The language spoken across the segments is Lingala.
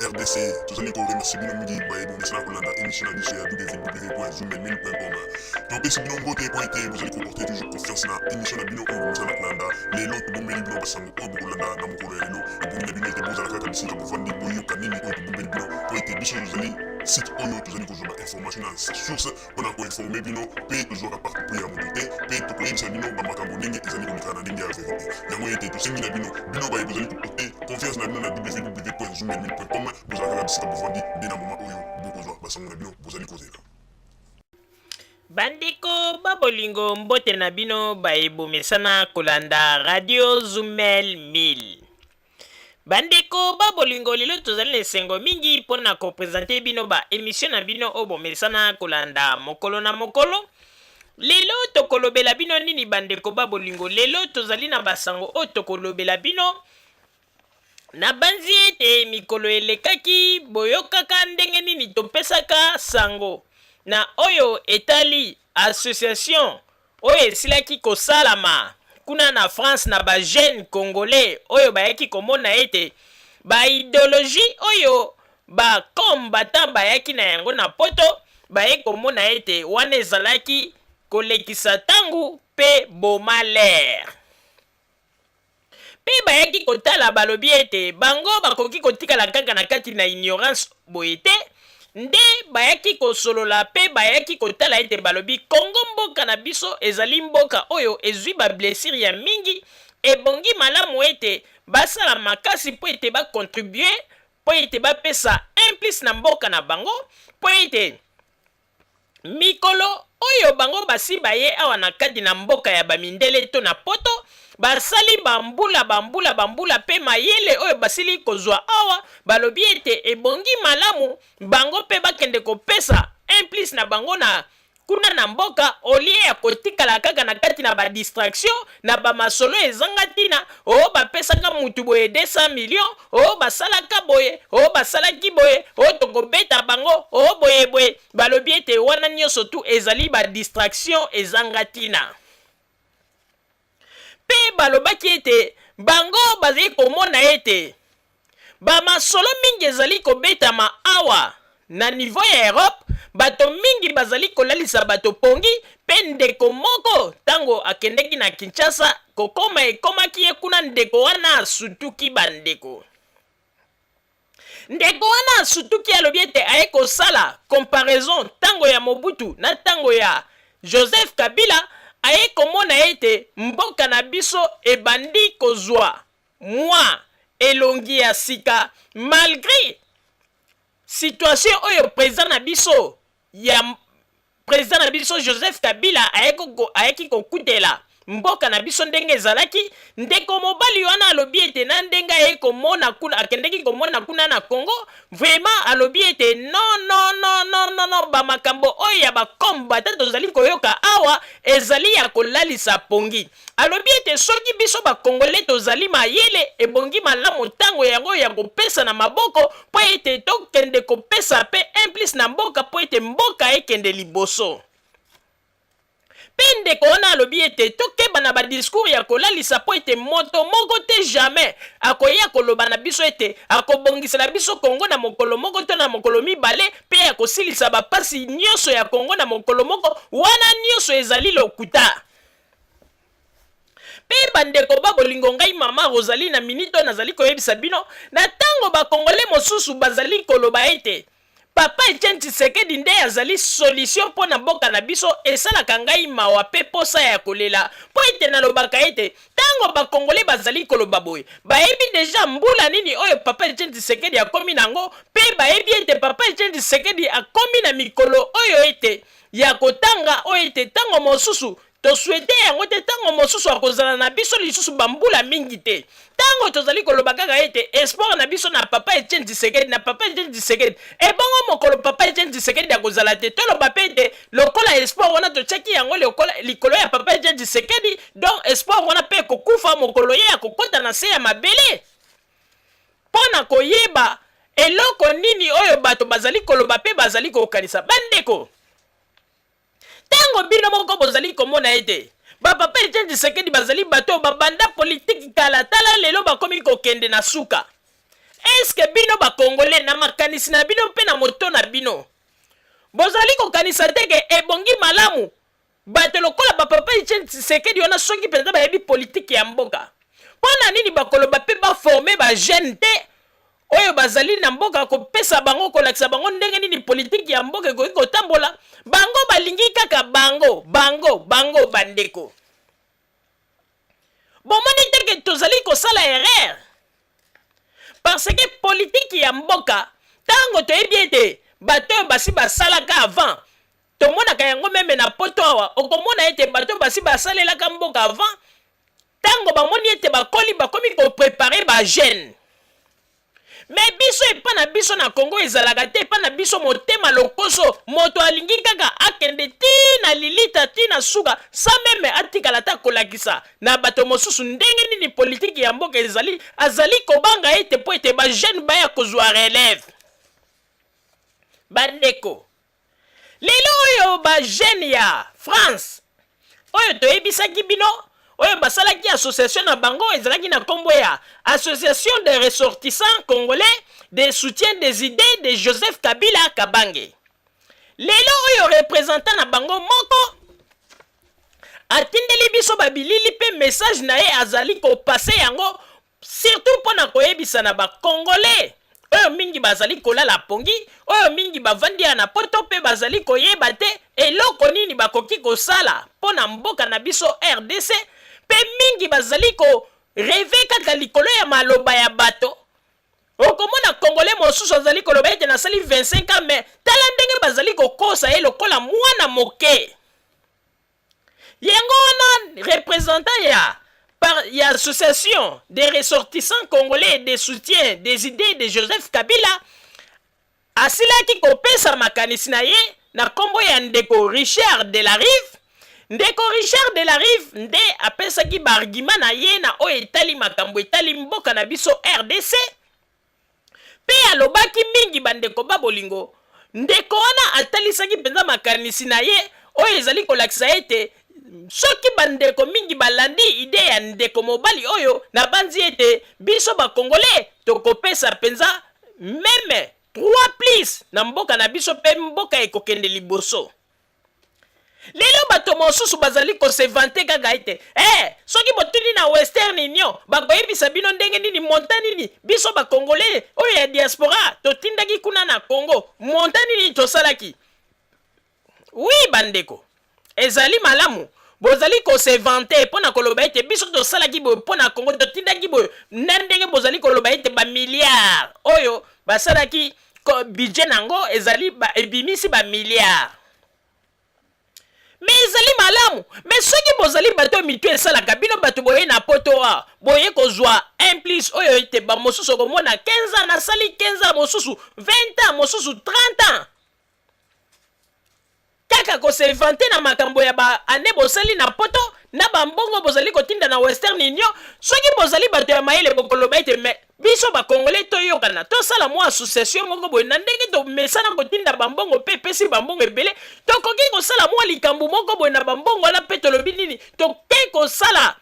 RDC. Tozali ko remercier bino mingi baye bomesana kolanda émission na biso ya www.zoomelmil.com. Topesi bino mbote mpo ete bozali koporter toujours confiance na émission na bino oyo bomesana kolanda. Lelo tobombeli bino basango oyo bokolanda na mokolo ya lelo. Ebongi na bino ete bozala kaka bisika bovandi, boyoka nini oyo tobombeli bino mpo ete biso tozali site oyo tozali kozwa ba information na source mpo na koinforme bino, mpe tozwaka parti pris ya moto te, mpe tokoyebisa bino bamakambo ndenge ezali koleka na ndenge ya verite. Yango ete tosengi na bino, bino baye bozali koporte confiance na bino na www.zoomelmil.com, bozala kaka bisika bovandi nde na moma oyo bokozwa basango na bino bozali kozela. Bandeko ba bolingo, mbote na bino baye bomesana kolanda Radio Zumel 1000. Bandeko ba bolingo, lelo tozali na esengo mingi mpo na kopresente bino ba emission na bino oyo bomesana kolanda mokolo na mokolo. Lelo tokolobela bino nini bandeko ba bolingo? Lelo tozali na basango oyo tokolobela bino. Nabanzi ete mikolo elekaki boyokaka ndenge nini topesaka sango na oyo etali association oyo esilaki kosalama kuna na France na ba jeunes congolais oyo bayaki komona ete ba ideologie oyo ba combattants bayaki na yango na poto, baye komona ete wana ezalaki kolekisa tango pe boma l'air. Mpe bayaki kotala, balobi ete bango bakoki kotikala kaka na kati na ignorance boye te, nde bayaki kosolola mpe bayaki kotala ete balobi Congo mboka na biso ezali mboka oyo ezwi ba blessures ya mingi, ebongi malamu ete basala makasi mpo ete ba contribuer mpo ete bapesa un plus na mboka na bango mpo ete Mikolo oyo bango basi baye awa na kati na mboka ya ba mindele to na poto, basali ba mbula, ba mbula, ba mbula pe mayele oyo basili kozua awa, balobi ete ebongi malamu bango pe bakende kopesa un plus na bango na kuna na mboka au lieu ya kotikala kaka na kati na ba distraction na ba masolo ezanga tina, oh bapesaka mutu boye 200 millions, oh basalaka boye, oh basalaki boye, oh tokobeta bango, oh boye boye. Balobi ete wana nionso tout ezali ba distraction ezanga tina. Pe balobaki ete bango bazali komona ete ba masolo mingi ezali kobetama awa na niveau ya Europe, bato mingi bazali kolalisa bato pongi, pe ndeko moko tango akendeki na Kinshasa kokoma ekomaki ye kuna ndeko wana asutuki ba ndeko. Ndeko wana asutuki alobi ete aye kosala comparaison tango ya Mobutu na tango ya Joseph Kabila, aye komona ete mboka na biso ebandi kozua mua elongi ya sika malgre situation oyo president na biso ya President na biso Joseph Kabila ayaki kokutela mboka na biso ndenge ezalaki. Ndeko mobali wana alobi ete na ndenge aye komona kuna, akendeki komona kuna na Congo, vraiment alobi ete non non non non non non, ba makambo oyo ya ba combattants tozali koyoka awa ezali ya kolalisa pongi. Alobi ete soki biso ba Congolais tozali mayele, ebongi malamu tango yango ya kopesana maboko mpo ete tokende kopesa mpe un plus na mboka mpo ete mboka ekende liboso. Mpe ndeko wana alobi ete tokeba na ba discours ya kolalisa mpo ete moto moko te jamais akoya koloba na biso ete akobongisela biso Congo na mokolo moko to na mokolo mibale mpe akosilisa ba pasi nionso ya Congo na mokolo moko, wana nionso ezali lokuta. Mpe bandeko ba bolingo, ngai mama Rosalie na minute oyo nazali koyebisa bino, na tango ba Congolais mosusu bazali koloba ete Papa Etienne Tshisekedi nde azali solution mpo na mboka na biso, esalaka ngai mawa mpe posa ya kolela, mpo ete nalobaka ete tango ba Congolais bazali koloba boye, bayebi dejà mbula nini oyo Papa Etienne Tshisekedi akomi na yango, mpe bayebi ete Papa Etienne Tshisekedi akomi na mikolo oyo ete ya kotanga, oyo ete tango mosusu To souhaiter yango te, tango mosusu akozala na biso lisusu ba mbula mingi te. Tango tozali koloba kaka ete espoir na biso na Papa Etienne Tshisekedi, na Papa Etienne Tshisekedi, ebongo mokolo Papa Etienne Tshisekedi akozala te, toloba pe ete lokola espoir wana totiaki yango likolo ya Papa Etienne Tshisekedi, donc espoir wana pe ekokufa mokolo ye akokota na se ya mabele. Mpo na koyeba eloko nini oyo bato bazali koloba pe bazali kokanisa. Bandeko! Tango bino moko bozali komona ete ba papa Etienne Tshisekedi bazali bato oyo babanda politiki kala, tala lelo bakomi kokende na suka. Eske bino bakongole na makanisi na bino mpe na moto na bino bozali kokanisa te ke ebongi malamu bato lokola bapapa Etienne Tshisekedi wana, soki mpenza bayebi politike ya mboka, mpo na nini bakoloba mpe baforme bajeune te oyo bazali na mboka, kopesa bango, kolakisa bango ndenge nini politike ya mboka ekoki kotambola? Bango balingi kaka bango, bango, bango. Bandeko, bomoni te ke tozali kosala erreur? Parce que politike ya mboka, ntango toyebi ete bato oyo basi basalaka avant, tomonaka yango même na Poto awa, okomona ete bato basi basalelaka mboka avant, ntango bamoni ete bakoli, bakomi koprépare bajeune. Mais biso, epa na biso na Kongo, ezalaka te. Epa na biso, motema lokoso, moto alingi kaka akende ti na lilita, ti na suka, sans même atikala ata kolakisa na bato mosusu ndenge nini politiki ya mboka ezali. Azali kobanga ete mpo ete bajeune baya kozwa relève. Bandeko, lelo oyo bajeune ya France oyo toyebisaki bino, oyo basalaki association na bango, ezalaki na nkombo ya Association des ressortissants congolais de soutien des idées de Joseph Kabila Kabange, lelo oyo représentant na bango moko atindeli biso babilili mpe message na ye, azali kopase yango surtout mpo na koyebisa na bakongolais oyo mingi bazali kolala pongi, oyo mingi bavandi ya na Poto mpe bazali koyeba te eloko nini bakoki kosala mpo na mboka na biso RDC, mpe mingi bazali korêver kaka likolo ya maloba ya bato. Okomona Kongole mosusu azali koloba ete nasali 25 ans, mais tala ndenge bazali kokosa ye lokola mwana moke. Yango wana représentant ya Association des ressortissants congolais de soutien des idées de Joseph Kabila asilaki kopesa makanisi na ye na nkombo ya ndeko Richard de la Rive. Ndeko Richard de la Rive nde apesaki baargument na ye na oyo etali makambo etali mboka na biso RDC, mpe alobaki mingi. Bandeko ba bolingo, ndeko wana atalisaki mpenza makanisi na ye oyo ezali kolakisa ete soki bandeko mingi balandi idée ya ndeko mobali oyo, nabanzi ete biso bakongole tokopesa mpenza même 3 plus na mboka na biso, mpe mboka ekokende liboso. Lelo bato mosusu bazali kose vanter kaka ete soki botuni na Western Union, bakoyebisa bino ndenge nini, montant nini biso bakongole oyo ya diaspora totindaki kuna na Congo, montant nini tosalaki. Oui, bandeko, ezali malamu bozali kose vanter mpo na koloba ete biso tosalaki boye mpo na Congo, totindaki boye, na ndenge bozali koloba ete bamilliard oyo basalaki, budget nango ezali ebimisi bamilliard. Mais ezali malamu, mais soki bozali bato oyo mitu esalaka bino, bato boye na Poto a boye kozwa un plus oyo ete bamosusu okomona 15 ans, nasali 15 ans, mosusu 20 ans, mosusu 30 ans, kaka kose vanter na makambo ya baane bosali na Poto na bambongo bozali kotinda na Western Union. Soki bozali bato ya mayele, bokoloba ete mais biso bakongole toyokana, tosala mwa association moko boye. Na ndenge tomesana kotinda bambongo mpe epesi bambongo ebele, tokoki kosala mwa likambo moko boye na bambongo wana, mpe tolobi nini, toke kosala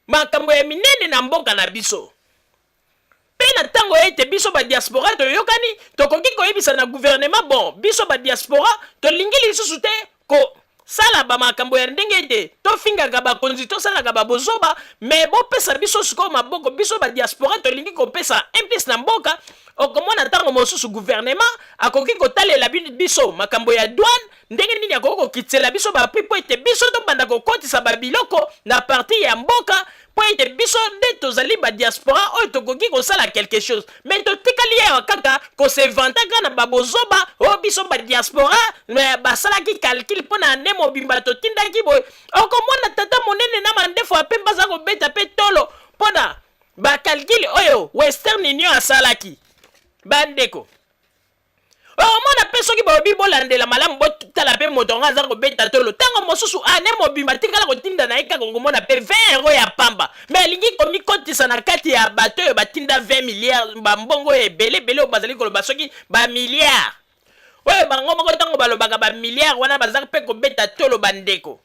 makambo ya minene na mboka na biso. Mpe na ntango ete biso badiaspora toyokani, tokoki koyebisa na gouvernement: bon, biso badiaspora tolingi lisusu te kosala bamakambo ya ndenge ete tofingaka bakonzi, tosalaka babozoba, mais bopesa biso sikoyo maboko, biso badiaspora tolingi kopesa un plus na mboka. Okomona ntango mosusu gouvernement akoki kotalela biso makambo ya douane, ndenge nini akoki kokitela biso baprix mpo ete biso tobanda kokotisa babiloko na partir ya mboka, mpo ete biso nde tozali badiaspora oyo tokoki kosala quelque chose. Mais totikali awa kaka kose vanter kaka na babozoba oyo biso badiaspora basalaki calcul mpo na ane mobimba totindaki boye. Okomona tata monene na mandefu apembe aza kobeta mpe tolo mpo na bacalcul oyo Western Union asalaki. Bandeko, omona mpe soki balobi bolandela malamu, botala mpe moto yango aza kobeta tolo, ntango mosusu ane mobimba tikala kotinda na ye kaka, okomona mpe 20 euro ya pamba, mais alingi komikotisa na kati ya bato oyo batinda 20 milliard, bambongo oyo ebele ebele oyo bazali koloba soki bamilliard oyo bango moko. Ntango balobaka bamilliard wana, baza mpe kobeta tolo. Bandeko,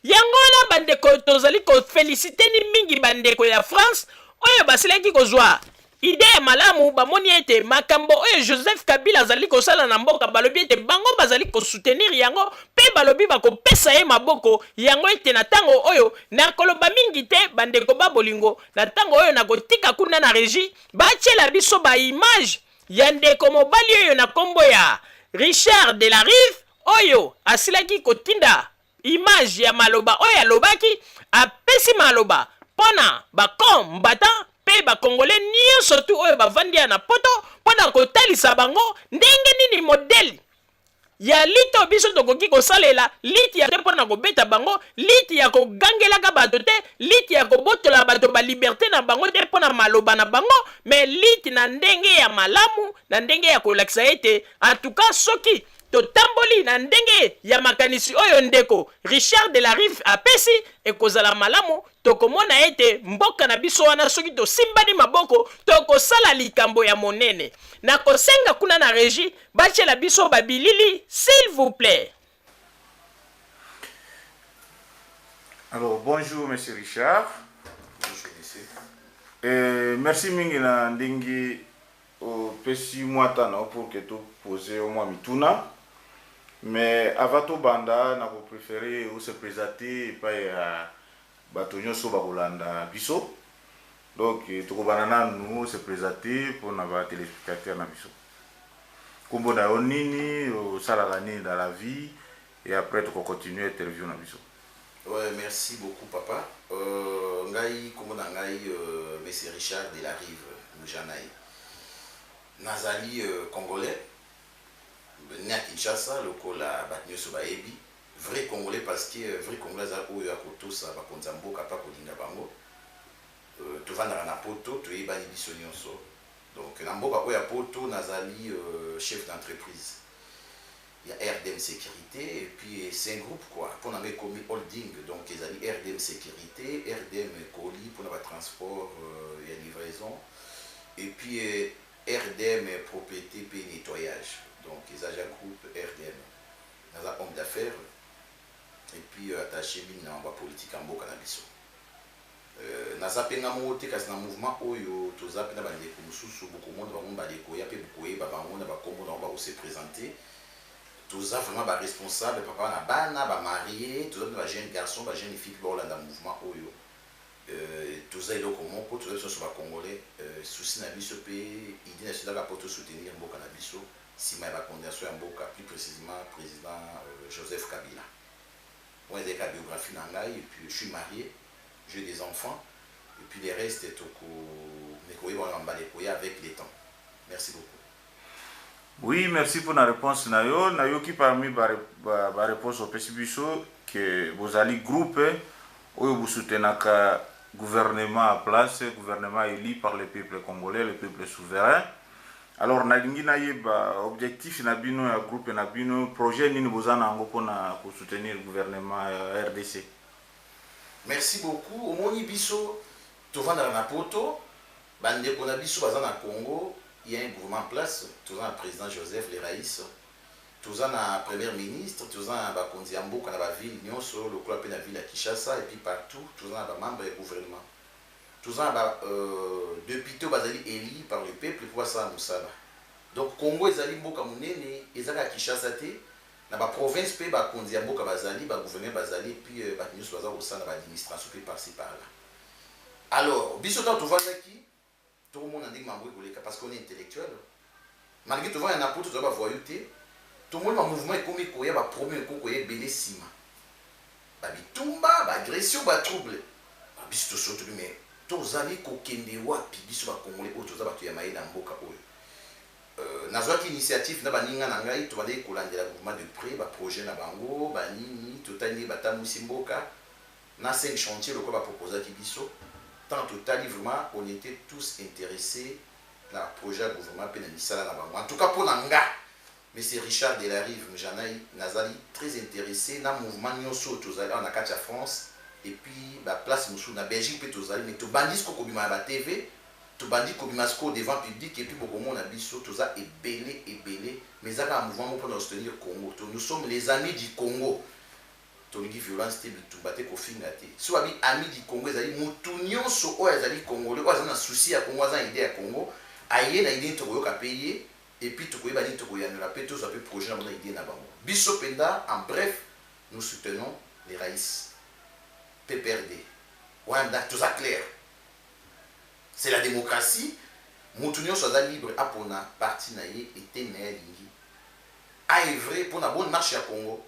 yango wana, bandeko, tozali koféliciter ni mingi bandeko ya France oyo basilaki kozwa. Idee ya malamu, bamoni ete makambo oyo Joseph Kabila azali kosala na mboka, balobi ete bango bazali ko soutenir yango mpe balobi bakopesa ye maboko yango ete na tango oyo, nakoloba mingi te bandeko ba bolingo, na tango oyo nakotika kuna na regie batiela biso ba images ya ndeko mobali oyo na kombo ya Richard de la Rive oyo asilaki kotinda image ya maloba oyo alobaki, apesi maloba pona ba combattants pe ba congolais nionso tout oyo bavandi ya na poto pona kotalisa bango ndenge nini modèle ya lutte oyo biso tokoki kosalela, lutte ya te pona kobeta bango, lutte ya kogangelaka bato te, lutte ya kobotola bato ba liberte na bango te pona maloba na bango, mais lutte na ndenge ya malamu, na ndenge ya kolakisa ete en tout cas soki Totamboli na ndenge ya makanisi oyo ndeko Richard de la Rive apesi, ekozala malamu. Tokomona ete mboka na biso wana, soki tosimbani maboko, tokosala likambo ya monene. Nakosenga kuna na regie batiela biso ba bilili s'il vous plait. Alors bonjour monsieur Richard. Bonjour monsieur. Merci mingi na ndenge Opesi mwa temps na yo pour que to poser yo mwa mituna. Mais avant tobanda, nako preferer o se presenter epai ya bato nyonso oyo bakolanda biso. Donc tokobanda nanu o se presenter pona ba telespectateurs na biso. Kombo na yo nini, osalaka nini dans la vie et après toko continuer interview na biso. Ouais, merci beaucoup papa. Ngai kombo na ngai monsieur Richard de la Rive Mujanayi. Nazali congolais né à Kinshasa lokola bato nyonso bayebi. Vrai congolais parce que vrai congolais aza oyo akotosa bakonzi ya mboka mpe akolinga bango. Tovandaka na poto, toyebani biso nyonso. Donc na mboka oyo ya poto nazali chef d'entreprise ya RDM Securite et puis c'est un groupe quoi pona nga ekomi holding donc ezali RDM Securite, RDM colis pona ba transport ya livraison et puis RDM propriete pe nettoyage donc eza ja groupe RDM. Naza homme d'affaires et puis attache mingi na mambo ya politique ya mboka na biso. Naza pe nga moko te kasi na mouvement oyo toza pe na ba ndeko mosusu bokomona bango mbala ekoya pe bokoyeba bango na ba kombo na bango bako se presenter. Toza vraiment ba responsable papa na bana ba marie toza pe na ba jeune garçon ba jeune fille pe bakolanda mouvement oyo. Toza eloko moko toza biso nionso ba congolais souci na biso pe idee na biso eza kaka po to soutenir mboka na biso sima ya ba condamnation ya mboka plus precisement president Joseph Kabila. Wana ezali kaka biographie na ngai et puis je suis marie, j'ai des enfants et puis le reste toko meka koyeba wana mbala ekoya avec le temps. Merci beaucoup. Oui, merci pona reponse na yo. Nayoki parmi ba ba reponse opesi biso que bozali groupe oyo bo soutenaka gouvernement en place, gouvernement elu par le peuple congolais, le peuple souverain. Alors nalingi nayeba objectif na bino ya groupe na bino, projet nini boza na yango pona ko soutenir gouvernement ya rdc? Merci beaucoup omoni biso tovandaka na poto ba ndeko na biso baza na Congo il ya un gouvernement en place toza na president Joseph le Rais toza na première ministre toza na bakonzi ya mboka na ba ville nionso lokola pe na ville ya Kinshasa et puis partout toza na ba membre ya gouvernement Toza na ba deputes oyo bazali elus par le peuple po basala mosala. Donc Congo ezali mboka monene, eza kaka Kinshasa te, na ba provinces pe bakonzi ya mboka bazali, ba gouverneurs bazali et puis bato nionso baza kosala ba administration pe par ci par là. Alors biso tango tovandaki tokomona ndenge mambo ekoleka parce qu'on est intellectuel. Malgre tovanda na poto toza ba voyous te, tomoni ba mouvements ekomi koya, ba problèmes ekoki koya ebele sima. Ba bitumba, ba agressions, ba troubles. Ba biso toso tobi mais tozali kokende wapi biso ba congolais oyo toza bato ya mayele ya mboka oyo. Nazwaki initiative na baninga na ngai tobandaki kolandela gouvernement de près ba projets na bango ba nini totali ndenge batambwisi mboka na 5 chantiers lokola ba proposaki biso tant totali vraiment on etait tous interesses na projet ya gouvernement pe na misala na bango en tout cas pona nga Monsieur Richard Delarive Mjanayi nazali très interesse na mouvement nioso oyo tozali awa na kati ya France et puis ba place mosusu na Belgique pe tozali mais tobandi sikoyo kobima na ba TV tobandi kobima sikoyo devant public et puis bokomona biso toza ebele ebele mais eza kaka mouvement moko pona ko soutenir Congo to nous sommes les amis du Congo. Tolingi violence te, bitumba te, kofinga te. Soki babi Ami du Congo, ezali mutu nyonso oyo azali Congolais, oyo aza na souci ya Congo, aza na idée ya Congo, aye na idée nini, tokoyoka mpe ye, et puis tokoyeba nini tokoyanola, mpe tozwa mpe projet na bango na idée na bango. Biso mpenza, en bref, nous soutenons les raïs PPRD wana, toza clair. C'est la démocratie. Mutu nyonso aza libre apona parti na ye, eteni na ye alingi aœuvrer mpona bonne marche ya Congo.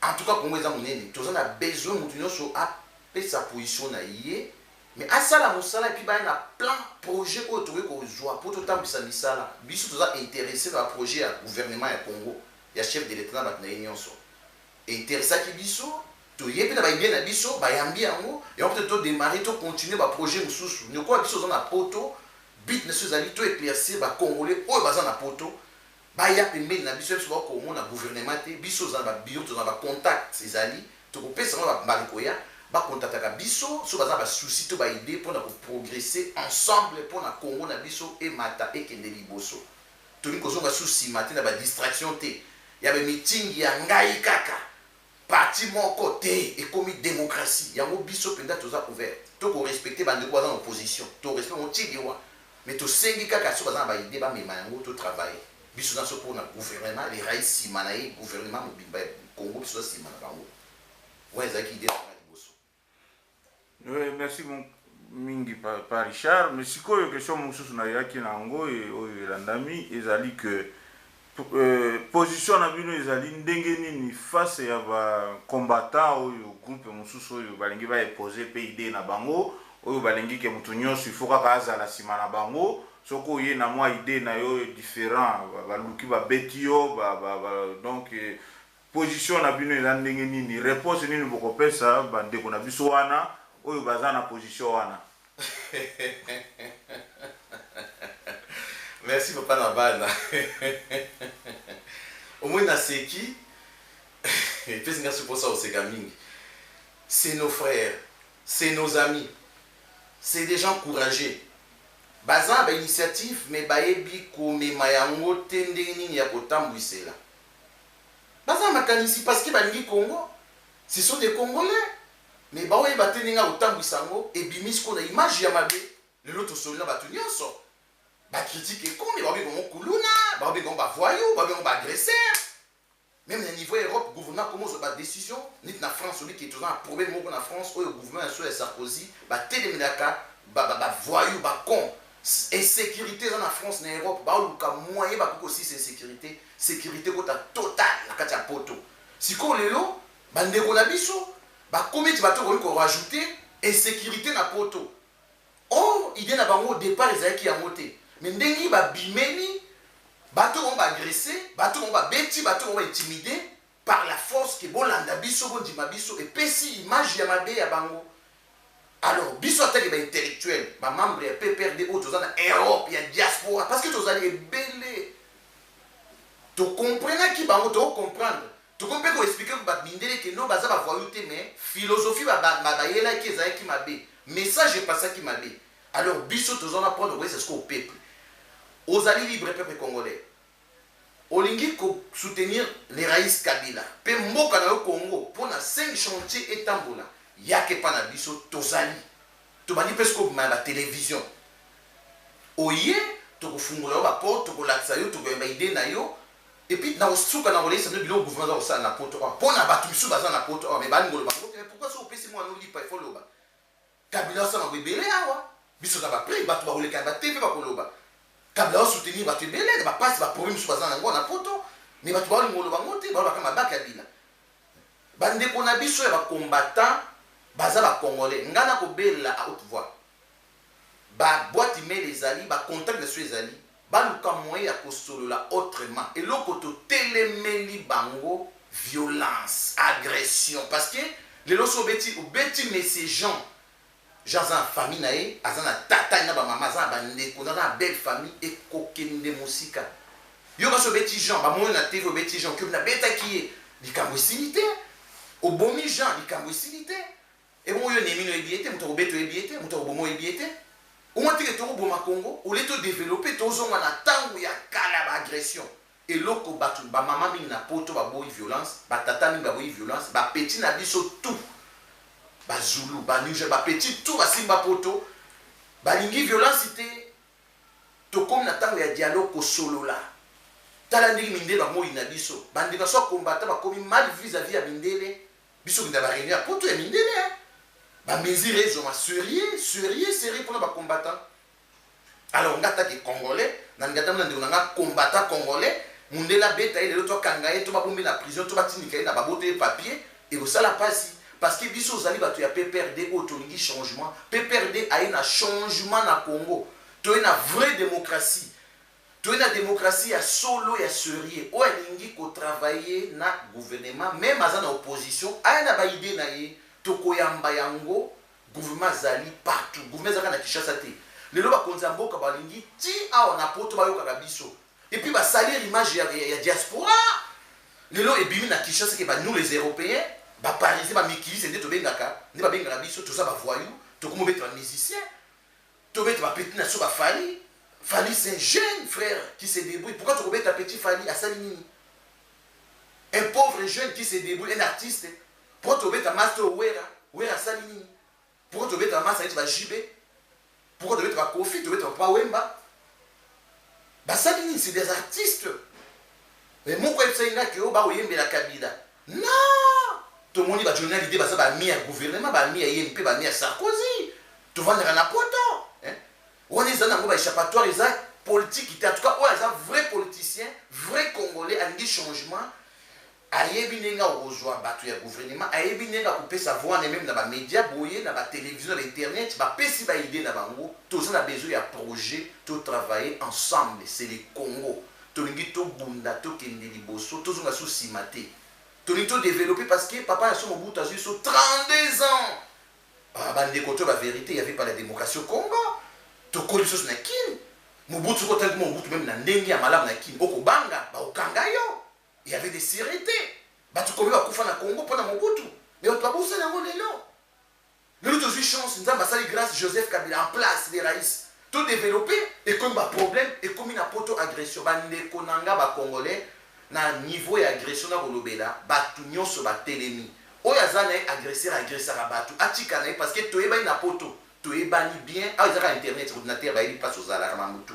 En tout cas, Congo eza monene, toza na besoin mutu nyonso apesa position na ye, mais asala mosala, et puis baya na plan, projet oyo tokoki kozwa mpo totambwisa misala. Biso toza intéressé na baprojet ya gouvernement ya Congo, ya chef de l'État na bato na ye nyonso. Intéressaki biso, toyebi na baidée na biso, bayambi yango, yango peut-être todémarrer, tocontinue baprojet mosusu. Lokola biso oza na Poto, but na biso ezali to éclaircir Bacongolais oyo baza na Poto, baya pembeni na biso. Biso bakomona gouvernement te, biso oza na babureau, toza na bacontact, ezali tokopesa bango bambali koya bakontaktaka biso so baza na basusi to baidée mpona koprogresser ensemble mpona Congo na biso emata, ekende liboso. Tolingi kozonga su nsima te na badistraction te ya bameeting ya ngai kaka parti moko te. Ekomi démocratie yango. Biso mpenza toza ouverte, tokorespecte bandeko baza na opposition, torespecte bango ti liwa, mais tosengi kaka so baza na baidée, bamema yango, totravaille. Biso nyonso mpona gouvernement, les raïs nsima na ye, gouvernement mobimba ya Congo, biso toza nsima na bango. Wana ezalaki idée na nga liboso. Oui, merci mingi pa Richard. Mais sikoyo question mosusu nayaki na yango oyo elandami ezali que position na bino ezali ndenge nini face ya bacombattant oyo, groupe mosusu oyo balingi baimposer mpe idée na bango, oyo balingi ke moto nyonso il faut kaka azala nsima na bango? Soki oye na mwa idée na yo différent, baluki babeti yo ba, donc position na bino eza ndenge nini? Réponse nini bokopesa bandeko na biso wana oyo baza na position wana? Merci, papa na bana. Omoi naseki, epesi nga suposa koseka mingi. C'est nos frères, c'est nos amis, c'est des gens courageux. Baza na bainitiative, mais bayebi komema yango te ndenge nini ya kotambwisela. Baza na makanisi parce que balingi Congo, ce sont des Congolais, mais baoyeba te ndenge ya kotambwisa yango. Ebimi sikoyo na image ya mabe. Lelo tosoli na bato nyonso, bacritique ekomi, baobenga bango kuluna, baobenga bango bavoyou, baobenga bango baagresseur. Même na niveau Europe, gouvernement komo ozwa badécision neti na France. Obiki toza na problème moko na France oyo gouvernement ya so ya Sarkozy batelemelaka bavoyou, bacon. Insécurité eza na France, na Europe, baoluka moyen bakoki kosisa insécurité, sécurité kota total na kati ya Poto. Sikoyo lelo bandeko na biso bakomi eti bato koki korajouter insécurité na Poto. Or idée na bango au départ ezalaki yango te, mais ndenge babimeli bato bango, baagresse bato bango, babeti bato bango, baintimide par la force ke bolanda biso, bondima biso, epesi image ya mabe ya bango. Alors biso atake baintellectuel, bamembre ya PPRD oyo toza na Europe, ya diaspora, parce que tozali ebele, tokomprenaki bango, tokocomprendre, tokomi mpe koexpliquer bato mindele ke no, baza bavoyou te, mais philosophie bayelaki ezalaki mabe, message epasaki mabe. Alors biso toza na prendre koyesa sikoyo peuple: ozali libre, peuple congolais. Olingi kosoutenir les raïs Kabila mpe mboka na yo Congo mpo na 5 chantier etambola, yaka epa na biso. Tozali, tobandi mpe sikoyo bima ya batelevizio. Oye, tokofungola yo baporte, tokolakisa yo, tokoyamba idée na yo. Et puis na kosuka na kolekisa bino biloko gouvernement aza kosala na Poto awa mpo na bato misusu baza na Poto awa, mais balingi koloba ngo te. Pourquoi? So opesi mwana olipa, ifo loba Kabila asala ngo ebele awa. Biso na baprix, bato bakoleka na batv, bakoloba Kabila asoutenir bato ebele na bapasi, baproblème mosusu baza nango na Poto, mais bato baolinga koloba ngo te, balobaka mabe Kabila. Bandeko na biso ya bacombattant baza bacongolais. Ngai nakobelela à haute voix, baboîte email ezali, bacontact na biso ezali, baluka moyen ya kosolola autrement. Eloko totelemeli bango, violence, agression, parce que lelo so obeti, obeti monsieur Jean. Jean aza na famille na ye, aza na tata na bamama, aza na bandeko, aza na belle famille, ekokende mosika. Yo kasi obeti Jean, bamoni na TV obeti Jean, okomi nabetaki ye, likambo esili te. Obomi Jean, likambo esili te. Ebongo yo nemi oyebi ye te, moto akobeta oyebi ye te, moto akoboma oyebi ye te. Omwa teke tokoboma Congo ole todévelopper, tozonga na ntango ya kala baagression. Eloko bato, bamama mingi na Poto baboyi violence, batata mingi baboyi violence, bapeti na biso tout, Bazulu, Banuge, bapeti tout basimba Poto balingi violence te. Tokomi na ntango ya dialogue, kosolola. Tala ndenge mindele bamoi na biso, bandeko so kombata bakomi mal vis-à-vis ya mindele. Biso kenda baréunion ya Poto ya mindele, bamesure ezoma sérieux, sérieux, sérieux mpona bacombattant. Alors nga taki Congolais, nalinga ntango na ndeko na nga combattant congolais, mundele abeta ye lelo, to akanga ye, to babombi na prison, to batindika ye na baboto ye papier, ekosala mpasi, parce que biso ozali bato ya PPRD oyo tolingi changement. PPRD aye na changement na Congo, toye na vraie démocratie, toye na démocratie ya solo, ya sérieux. Oyo alingi kotravailler na gouvernement, même aza na opposition, aya na baidées na ye, tokoyamba yango. Gouvernement azali partout, gouvernement ezalaka na Kinshasa te. Lelo bakonzi ya mboka balingi ti awa na Poto bayokaka biso, et puis basalir image ya diaspora. Lelo ebimi na Kinshasa ke ba nous les Européens, Baparisien, bamikilise, nde tobengaka, nde babengaka biso toza bavoyou. Tokomi obeta bamusicien, tobeta bapeti na biso, baFally. Fally, c'est un jeune frère qui se débrouille. Pourquoi tokobeta petit Fally? Asali nini? Un pauvre jeune qui se débrouille, un artiste. Pourquoi tobeta master Wera? Wera asali nini? Pourquoi tobeta masa neti baJB? Pourquoi tobeta baKofi, tobeta bapapa Wemba? Basali nini? C'est des artistes. Mais moko ayebisaki nga ke oyo bakoyembela Kabila. Non, tomoni baJohnny Hallyday baza bami ya gouvernement, bami ya ye mpe bami ya Sarkozy. Tovandaka na Poto wana, eza nango baéchappatoire, eza politique te. En tout cas, oyo aza vrai politicien, vrai Congolais, alingi changement, ayebi ndenge akozwa bato ya gouvernement, ayebi ndenge akopesa voix na même na bamédia boye, na batélévision, na bainternet, bapesi baidées na bango. Toza na besoin ya projet, totravailler ensemble. C'est le Congo. Tolingi tobunda, tokende liboso, tozonga so nsima te. Tolingi todévelopper, parce que papa ya so Mobutu azwi so 32 ans. Ah, bandeko, to bavérité, y avait pas la démocratie au Congo. Tokoli lisusu na Kini. Mobutu, soki otangi Mobutu même na ndenge ya malamu na Kini, okobanga baokanga yo. Il y avait des sûretés. Bato komi bakufa na Congo mpona Mobutu, mais bato babosani yango. Lelo, lelo tozwi chance, Nzambe asali grâce, Joseph Kabila en place, les raïs todéveloppe. Ekomi baproblème, ekomi na Poto agression. Bandeko na nga Bacongolais, na niveau ya agression na kolobela bato nyonso batelemi. Oyo aza na ye agresseur, agressaka bato, atika na ye, parce que toyebani na Poto, toyebani bien. Awa ezaka internet, ordinateur, bayebi mpasi ozalaka na motu.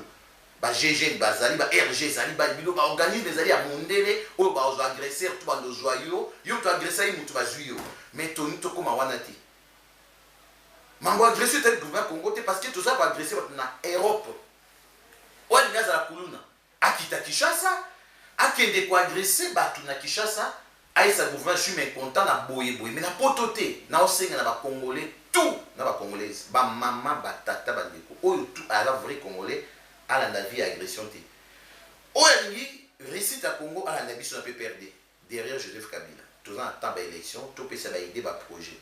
Ba GGN bazali, ba RG ezali, bino baorganisme ezali ya mondele oyo bazwa agresseur to bandozwa yo, yo to agressa ye, motu bazwi yo. Mais toni tokóma wana te. Mambo agression etali gouvernement Congo te, parce que toza koagresse bato na Europe. Oyo alingi azala kuluna, akita Kinshasa, akende koagresse bato na Kinshasa, ayesa gouvernement: "Je suis mécontent na boye boye." Mais na Poto te. Naosenga na Bacongolais tout, na Bacongolaise, bamama, batata, bandeko, oyo tout aza vrai Congolais, alanda vie ya agression te. Oyo alingi réussite ya Congo, alanda biso na PPRD, derrière Joseph Kabila. Toza na temps baélection, topesa baidées, baprojet.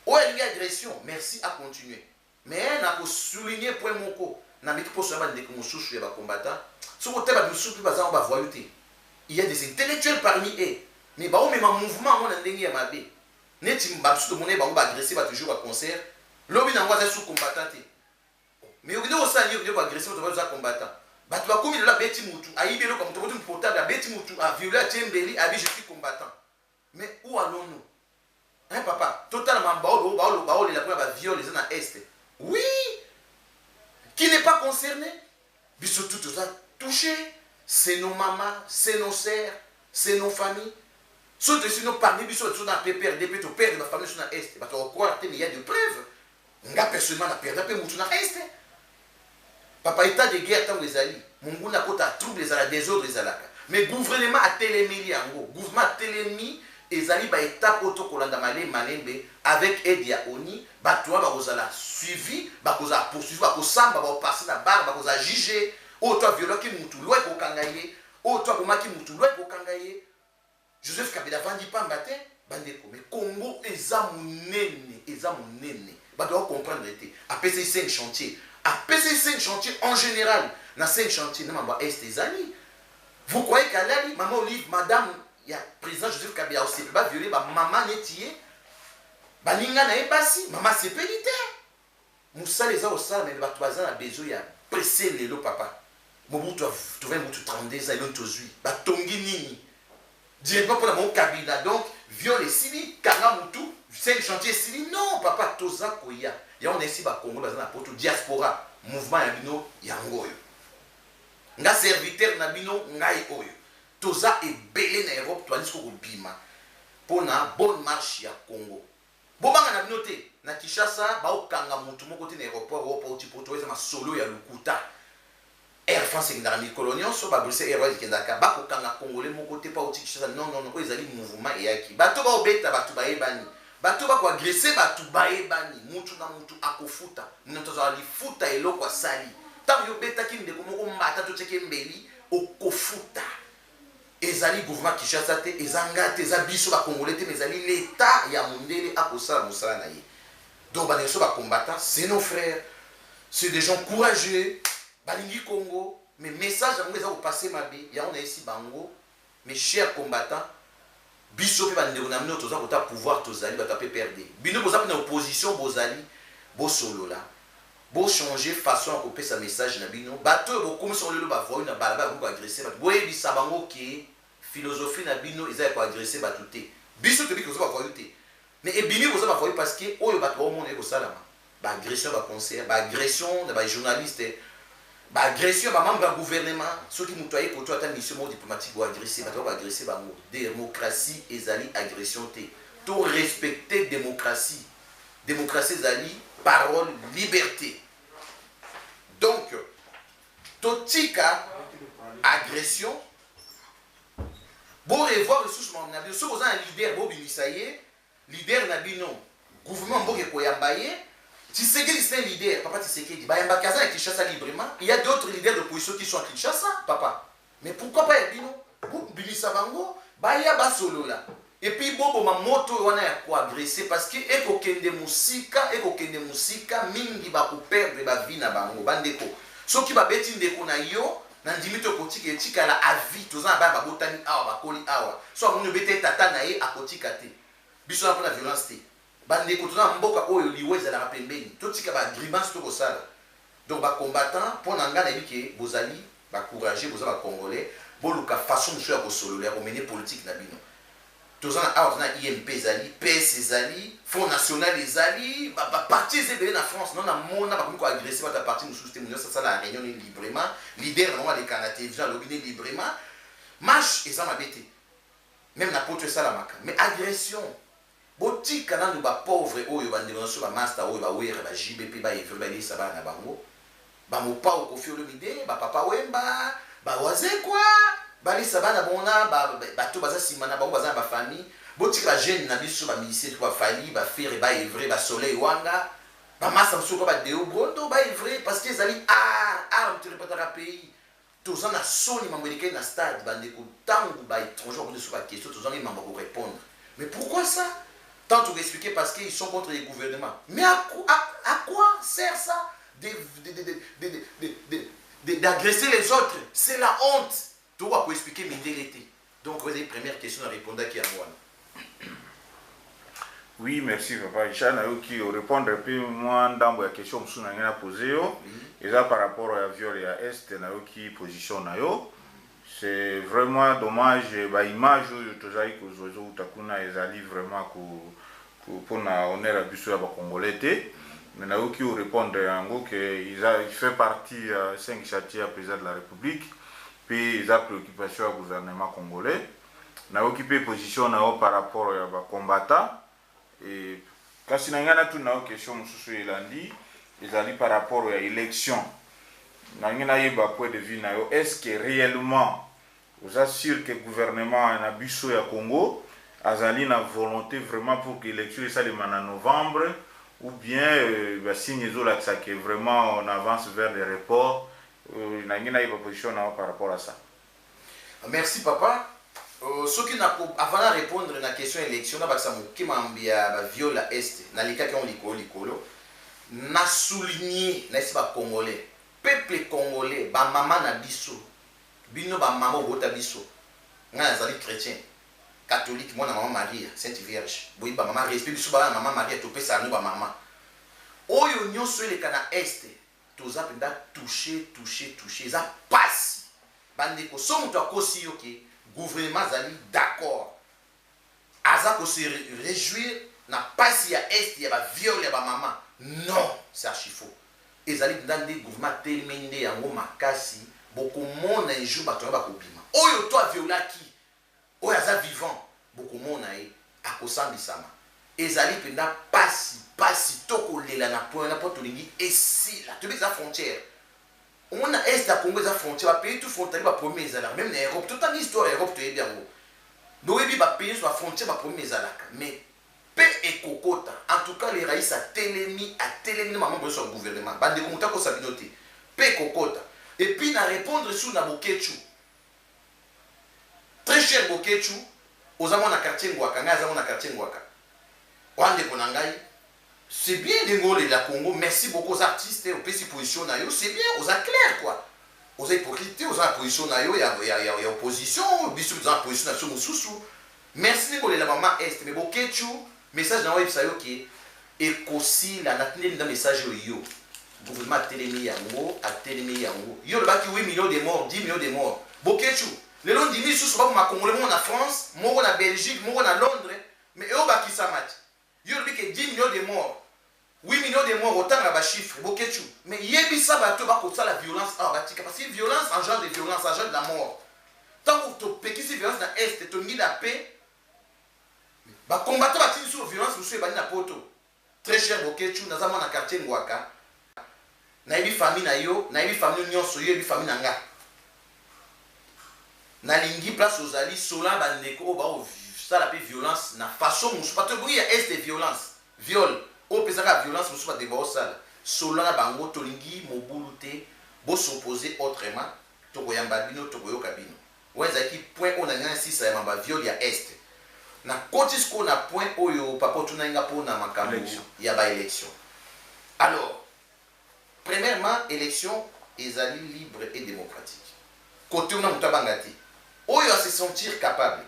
Oyo alingi agression, merci, à continuer. Mais nakosouligne point moko na meki mposo ya bandeko mosusu ya bacombattant. Soki otala bato mosusu mpe baza ngo bavoyou te, il y a des intellectuels parmi eux, mais baomema mouvement yango na ndenge ya mabe. Neti bamosusu tomoni bango baagresse bato jour ya concert, lobi nango aza su combattant te. Mais okende kosala nini? Okende koagresse bato, baza combattant. Bato bakomi lelo, abeti mutu, ayibi eloko ya moto, aboti portable, abeti mutu, aviole, atie mbeli, abi: "Je suis combattant." Mais où allons-nous, hein, papa? Totala baolela mpona baviole eza na Est. Oui, qui n'est pas concerné? Biso tout toza touché. C'est nos mamans, c'est nos sœurs, c'est nos familles. Soki tosi no parmi biso biso na PPRD mpe toperdre bafamille so na Est, bato bakocroire te, mais il y a de preuves. Nga personnellement na perdre mpe mutu na Est, papa. État de guerre, ntango ezali, monguna akota, trouble ezala, désordre ezalaka. Mais gouvernement atelemeli yango, gouvernement atelemi. Ezali baétape oyo tokolanda malembe malembe avec aide ya ONU. Bato wana bakozala suivi, bakozala poursuivi, bakosamba, bakopase na barre, bakozala juge. Oyo to aviolaki mutu, loi ekokanga ye. Oyo to abomaki mutu, loi ekokanga ye. Joseph Kabila avandi pamba te, bandeko. Mais Congo eza monene, eza monene, bato bakocomprendre te. Apesi 5 chantier, apesi 5 chantier en général. Na 5 chantier na mambo ya Est ezali. Vous croyez qu'alali mama Olive, madame ya président Joseph Kabila, osepeli baviole bamama neti ye, baninga na ye basi? Mama asepeli te. Mosala eza kosala, mais bato baza na besoin ya presse lelo, papa. Mobutu, tovandi Mobutu 32 ans, eloni tozwi, batongi nini directement mpona bango? Kabila, donc viol esili, kanga mutu, 5 chantier esili. Non papa, toza koya yango na esi. Bakongo baza na Poto, diaspora, mouvement ya bino yango oyo. Nga serviteur na bino, ngai oyo, toza ebele na Europe, toali siko kobima mpona bonne marche ya Congo. Bobanga na bino te. Na Kinshasa baokanga motu moko te na aéroport oyo po auti Poto. Eza masolo ya lokuta. Air France ekendaka mikolo nyonso, baBruxelles Airways ekendaka, bakokanga Congolais moko te mpo auti Kinshasa. Non, non, non. Oyo ezali mouvement eyaki. Bato baobeta bato bayebani, bato bakoagresser bato bayebani. Mutu na mutu akofuta, moto azala lifuta eloko asali. Ntango yo obetaki ndeko moko mbata, totiaki mbeli, okofuta. Ezali gouvernement Kinshasa te, eza nga te, eza biso Bacongolais te, mais ezali l'État ya mondele akosala mosala na ye. Donc bandeko so bacombattant, c'est nos frères, c'est des gens courageux, balingi Congo, mais message yango eza kopasser mabe. Yango nayesi bango, mes chers combattants, biso mpe bandeko na bino toza kota pouvoir, tozali bato ya PPRD, bino boza mpe na opposition, bozali bosolola, bochanger façon ya kopesa message na bino. Bato oyo bokomisa lelo bavoyous na balabala, bakomi koagresser bato, boyebisa bango ke philosophie na bino eza ya koagresser bato te. Biso toyebi koza bavoyous te, mais ebimi koza bavoyous parce que oyo bato baomona ekosalama: baagression ya baconcert, baagression na bajournaliste, baagression ya bamembre ya gouvernement. Soki moto aye koto ata mission moko diplomatique, boagresser bato, bakoagresser bango. Démocratie ezali agression te. To respecter démocratie. Démocratie ezali parole, liberté. Donc totika agression, borevoir lisusu makambo na bino. Soki oza na leader, bobimisa ye, leader na bino, gouvernement mboka ekoyamba ye. Tshisekedi, c'est un leader, papa Tshisekedi bayambaki, aza na Kinshasa librement. Il y a d'autres leaders d'opposition qui sont à Kinshasa, papa, mais pourquoi pas ya bino? Bobimisa bango, baya basolola, et puis boboma moto oyo wana ya koagresser, parce que ekokende mosika, ekokende mosika mingi, bakoperdre bavie na bango. Bandeko, soki babeti ndeko na yo, na ndimi to ekotika etikala à vie. Toza na bana babotami awa, bakoli awa. So amoni obeti tata na ye, akotika te. Biso na mpona violence te, bandeko. Toza na mboka oyo liwa ezalaka pembeni. Totika bagrimace tokosala. Donc bacombattant, mpo na ngai nayebi ke bozali bacourageux, boza bacongolais, boluka façon mosusu ya kosolola, ya komener politique na bino. Toza na awa, toza na UMP, ezali PS, ezali Front national, ezali baparti eza ebele na France. No namona bakomi koagresser bato ya parti mosusu te. Nyonso asala ya réunion ne librement, leader na bango aleka na télévision, alobi ne librement. Marche eza mabe te, même na Poto esalamaka, mais agression, botika nanu. Bapauvre oyo, bandeko na biso, bamaster oyo, bawere, baJB mpe baevre, balesa bana na bango, bamopao, Kofi Olomide, bapapa Wemba, bawazekwa, balisa bana bango na bato baza nsima na bango, baza na bafamille. Botika bajeune na biso, bamusicien, baFally, baFerre, baevre, baSoleil Wanga, bamasa mosusu kwa badeo brondo, baevre, parce que ezali art. Art moto repataka pays. Toza na soni mambo elekei na stade, bandeko. Ntango baétranger bakondi so baquestion, tozangi mambo ya korépondre. Mais pourquoi ça? Tant tu expliquer, parce qu'ils sont contre les gouvernements. Mais à quoi sert ça d'agresser les autres? C'est la honte. Tokoka koexpliquer mindele te. Donc vous avez première question na répondaki yango wana. Oui, merci papa Richard. Nayoki orépondre mpe mwa ndambo ya question mosusu na ngai na pose yo, eza par rapport ya viol ya Est. Nayoki position na yo. C'est vraiment dommage, baimage oyo tozali kozwa ezouta kuna ezali vraiment mpona honneur ya biso ya bacongolais te. Mais nayoki orépondre yango ke il fait partie ya 5 chantier ya président de la République, mpe eza préoccupation ya gouvernement congolais. Nayoki mpe position na yo par rapport ya bacombattant. E kasi na ngai natuna yo question mosusu elandi, ezali par rapport ya élection. Nalingi nayeba point de vue na yo: est ce que réellement oza sûr que gouvernement na biso ya Congo azali na volonté vraiment pour que élection esalema na novembre, ou bien basigne ezolakisa que vraiment on avance vers les reports? Nalingi nayeba position na yo par rapport à ça. Merci papa. Soki avant na répondre na question élection, nabakisa moke mambi ya baviol ya Est. Nalikaki yango likolo likolo, na souligner, nayesi bacongolais, peuple congolais, bamama na biso, bino bamama obota biso. Ngai nazali chrétien catholique, mwana mama Maria, Sainte Vierge. Boyebi bamama, respect biso bana mama Maria topesaka no. Bamama oyo nyonso eleka na Est. Toza mpenza touché, touché, touché. Eza pasi, bandeko. So moto akosi yo ke gouvernement azali d'accord, aza kose réjouir na pasi ya Est, ya baviol ya bamama, non, c'est archi faux. Ezali mpenza nde gouvernement atelemi nde yango makasi. Bokomona un jour bato yango bakobima. Oyo to aviolaki, oyo aza vivant, bokomona ye akosambisama. Ezali mpenza pasi, pasi. Tokolela na point wana mpo tolingi esila. Toyebi eza frontière. Omoni, na Est ya Congo eza frontière. Bapays tout frontalier, baproblème ezalaka. Même na Europe, totanga histoire ya Europe, toyebi yango. Boyebi, bapays nyonso bafrontière, baproblème ezalaka. Mais mpe ekokota. En tout cas, le raïs atelemi, atelemi na mamambo nyonso ya gouvernement. Bandeko, moto akosa bino te, mpe ekokota. Et puis na répondre sur na Bokechu, très cher Bokechu, oza mwana quartier Ngwaka, ngai aza mwana quartier Ngwaka. Wa ndeko na ngai, c'est bien ndenge olela Congo, merci beaucoup. Oza artiste, opesi position na yo, c'est bien, oza clair quoi, oza hypocrite te, oza na position na yo ya opposition. Biso toza na position na biso mosusu. Merci ndenge olela mama Est. Mais Bokechu, message na oyebisa yo ke ekosila. Natindeli nda message oyo yo. Gouvernement atelemi yango, atelemi yango. Yo olobaki 8 millions de morts, 10 millions de morts. Bokechu, lelo ndimi lisusu bakoma Congolais moko na France, moko na Belgique, moko na Londres, mais eyobakisama ti. Yo olobi ke 10 millions de morts, 8 millions de morts, otanga bachiffre, Bokechu. Mais yebisa bato bakosala violence awa batika, parce que violence engendre violence, engendre la mort. Ntango topekisi violence na Est, tolingi la paix, bacombattant batindi so violence mosusu ebandi na Poto. Très cher Bokechu, naza mwana quartier Ngwaka, nayebi famille na yo, nayebi famille nyonso, yo yebi famille na nga. Nalingi place ozali, sola bandeko oyo baosala mpe violence na façon mosusu. Bato ebongi ya Est, violence, viol oyo opesaka violence mosusu, bandeko baosala, sola na bango. Tolingi mobulu te, bos'opposer autrement, tokoyamba bino, tokoyoka bino. Wana ezalaki point oyo nalingi nasisa ya mamba viol ya Est. Nakoti sikoyo na point oyo papa otunaki nga mpona makambo ya baélection. Alors, premièrement, élection ezali libre et démocratique. Côté wana, moto abanga te. Oyo ase sentir capable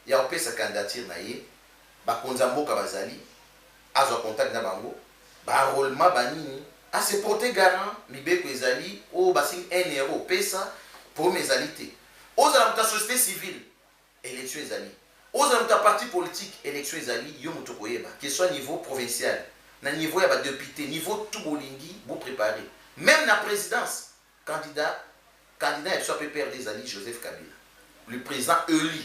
ya kopesa candidature na ye, bakonzi ya mboka bazali, azwa contact na bango, baenrôlement banini, ase porter garant. Mibeko ezali, oyo basingi 1 euro, opesa. Problème ezali te. Ozala moto ya société civile, élection ezali. Ozala moto ya parti politique, élection ezali. Yo moto koyeba, que soit niveau provincial, na niveau ya badéputé, niveau tout bolingi, bopréparer. Même na présidence, candidat ya biso ya PPRD ezali Joseph Kabila, le président élu.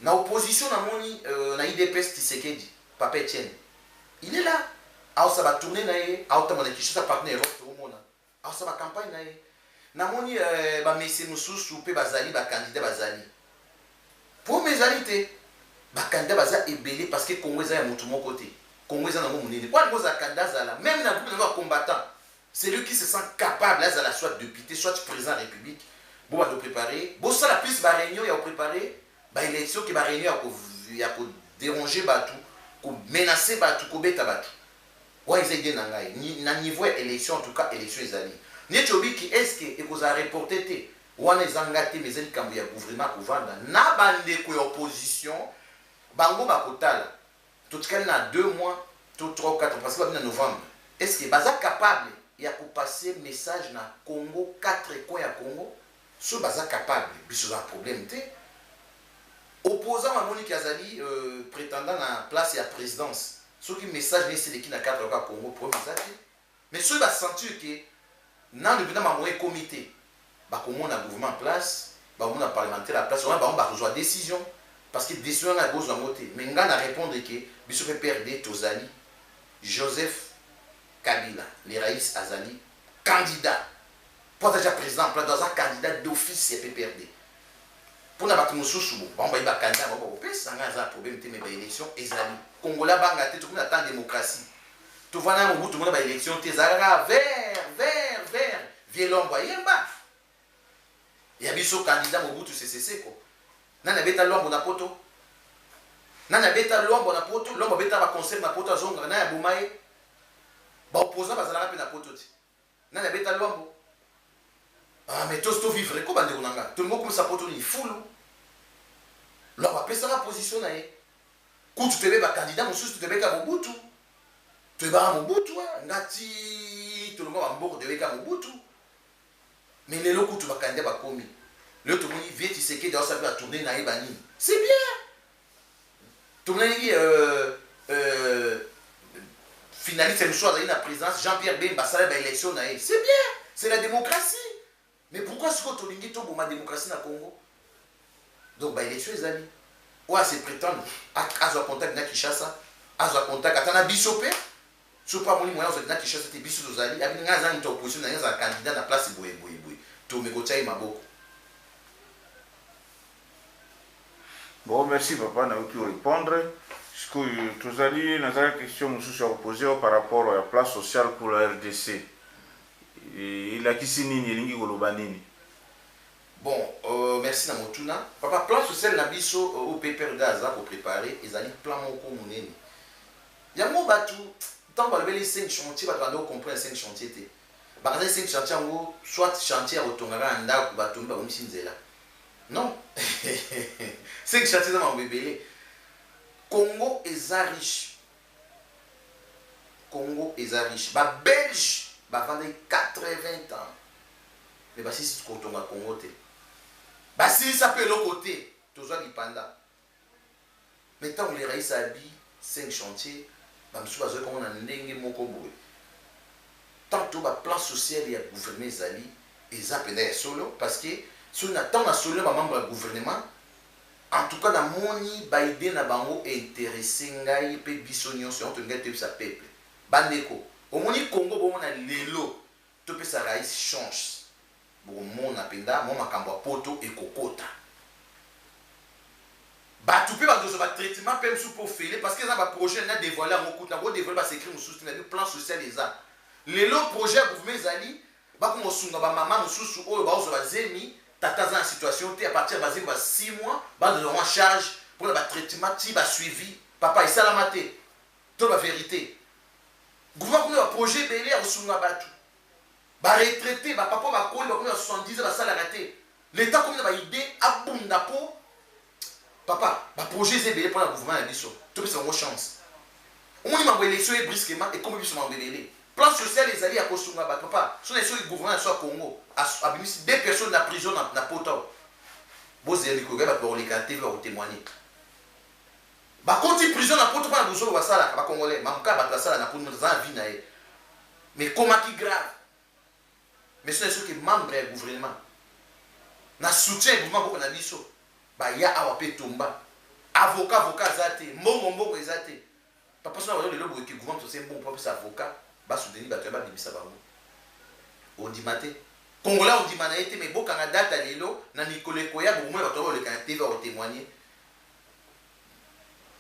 Na opposition, namoni na UDPS, Tshisekedi, papa Etienne, il est là, aosala batournée na ye, aotambola na Kinshasa, partenaire Europe, tokomona aosala bacampagne na ye. Namoni bamese mosusu mpe bazali, bacandidat bazali. Problème ezali te, bacandidat baza ebele, parce que Congo eza ya motu moko te. Congo eza nango monene. Po alingi ozala candidat, azala même na groupe nango ya combattant, celui qui se sent capable, azala soit député, soit président de la République. Bo bando préparer, bosala plus baréunion ya kopréparer baélection ke baréunion ya kodéranger bato, komenacer bato, kobeta bato. Wana eza idée na ngai na niveau ya élection. En tout cas, élection ezali neti obiki. Est ce que ekozala reporté te? Wana eza nga te, mais eza likambo ya gouvernement kovanda na bandeko ya opposition. Bango bakotala. Totikali na 2 mois to 3 ou 4, parce que babi na novembre. Est ce que baza capable ya kopasser message na Congo, 4 coin ya Congo? So baza capable, biso oza problème te. Opposant bamoniki azali prétendant na place ya présidence, soki message nesi eleki na 4 ya Congo, problème eza te. Mais soki basentir ke nanu mpenza mamoye ekomi te, bakomona gouvernement en place, bakomona parlementaire en place wana, bango bakozwa décision, parce que décision wana ekozwa yango te. Mais ngai na répondre ke biso mpe PPRD tozali, Joseph Kabila le raïs azali candidat, mpo aza déjà président en place, aza candidat d'office ya PPRD. Mpona bato mosusu, bo bango bayi bacandidat, bango bakopesa. Ngai aza na problème te. Mais baélection ezali, Congolais abanga te. Tokomi na temps démocratie. Tovanda na Mobutu, mona baélection te, ezalaka kaka vert, vert, vert. Vieux Lombo ayemba ya biso candidat Mobutu Sese Seko. Nani abeta Lwambo na Poto? Nani abeta Lwambo na Poto? Lwambo abeta baconcert na Poto, azongaka. Nani aboma ye? Baopposant bazalaka mpe na Poto ti. Nani abeta Lwambo? Ah, mais tosi tovivre ko, bandeko na nga. Tolingi okomisa Poto nini? Fulu. Lwambo apesaka position na ye. Kutu toyebe bacandidat mosusu, toyebeka Mobutu, toyebaka Mobutu. Nga ti Tolongwa bamboka, toyebeka Mobutu, mais lelo kutu bakandida bakomi. Lelo tomoni vieux Tshisekedi aosala mpe batournée na ye banini, c'est bien. Tomonaki finaliste mosusu azali na présidence, Jean-Pierre Bemba, asala baélection na ye, c'est bien, c'est la démocratie. Mais pourquoi sikoyo tolingi toboma démocratie na Congo? Donc baélection ezali, oyo ase prétendre azwa contact na Kinshasa, azwa contact ata na biso mpe. So mpo amoni moyen azwa na Kinshasa te, biso tozali abi ngai aza moto ya opposition na ngai, azala candidat na place boye boye boye, tomeki kotia ye maboko. Bon, merci papa, nayoki répondre. Sikoyo tozali, nazalaki question mosusu ya kopose yo par rapport ya plan social pour la RDC. Elakisi nini? Elingi koloba nini? Bon, merci na motuna, papa. Plan social na biso oyo PPRD aza koprépare ezali plan moko monene. Yango bato ntango balobeli 5 chantier, bato banda kocomprendre 5 chantier te. Bakazali 5 chantier yango, soit chantier ya kotonga kaka ndako, batongi, babongisi nzela. Non, 5 chantier eza makambo ebele. Congo eza riche, Congo eza riche. Babelge bavandaki 80 ans, mais basilisi kotonga Congo te, basilisa mpe eloko te. Tozwa lipanda. Mais ntango le raïs abi 5 chantier, bamosusu bazwaki yango na ndenge moko boye. Tanto baplan social ya gouvernement ezali, eza mpenza ya solo, parce que soki na ntango nasoli na bamembre ya gouvernement, en tout cas namoni baidée na bango intéressé ngai mpe biso nyonso. Yango tolingai toyebisa peuple: bandeko, omoni Congo bomona lelo, topesa raïs chance, bokomona mpenza mwa makambo ya poto ekokota. Bato mpe bazozwa batraitement mpe mosusu mpo ofele, parce que eza baprojet na dévoile yango kutu, nakodévoile basecret mosusu te. Na plan social eza lelo, projet ya gouvernement ezali bakoma kosunga bamama mosusu oyo baozwa bazemi, tata aza na situation te. À partir ya bazemi ba 6 mois, bazozwa en charge mpona batraitement ti basuivi. Papa, esalama te to bavérité. Gouvernement komi baprojet ebele ya kosunga bato, baretraité, bapapa bakoli, bakomi na 70, basalaka te. L'état komi na baidée abunda mpo papa baprojet eza ebele mpona gouvernement na biso. Topesa bango chance. Omoni mambo élection ye brusquement ekomi biso mambo ebele. Plan social ezali ya kosunga bato, papa. So na soki gouvernement na biso ya Congo abimisi deux personnes na prison na poto, bozela mikolo kaya bato bakoleka te, bakotémoigne. Bakoti prison na poto mpona bozolo basalaka. Bacongolais mamuka, bato basala na poto, moto aza na vie na ye, mais ekomaki grave. Mais so na soki membre ya gouvernement na soutien ya gouvernement mboka na biso baya awa mpe tomba avocat, avocat aza te, mbongo, mbongo eza te, papa. So na bazo lelo boye ke gouvernement tose mbongo mpo apesa avocat, basoutenir bato ya babimisa bango, ondima te. Congolais ondima na ye te. Mais bokanga data lelo, na mikolo ekoya bokomona bato baoleka na TV bakotémoigne.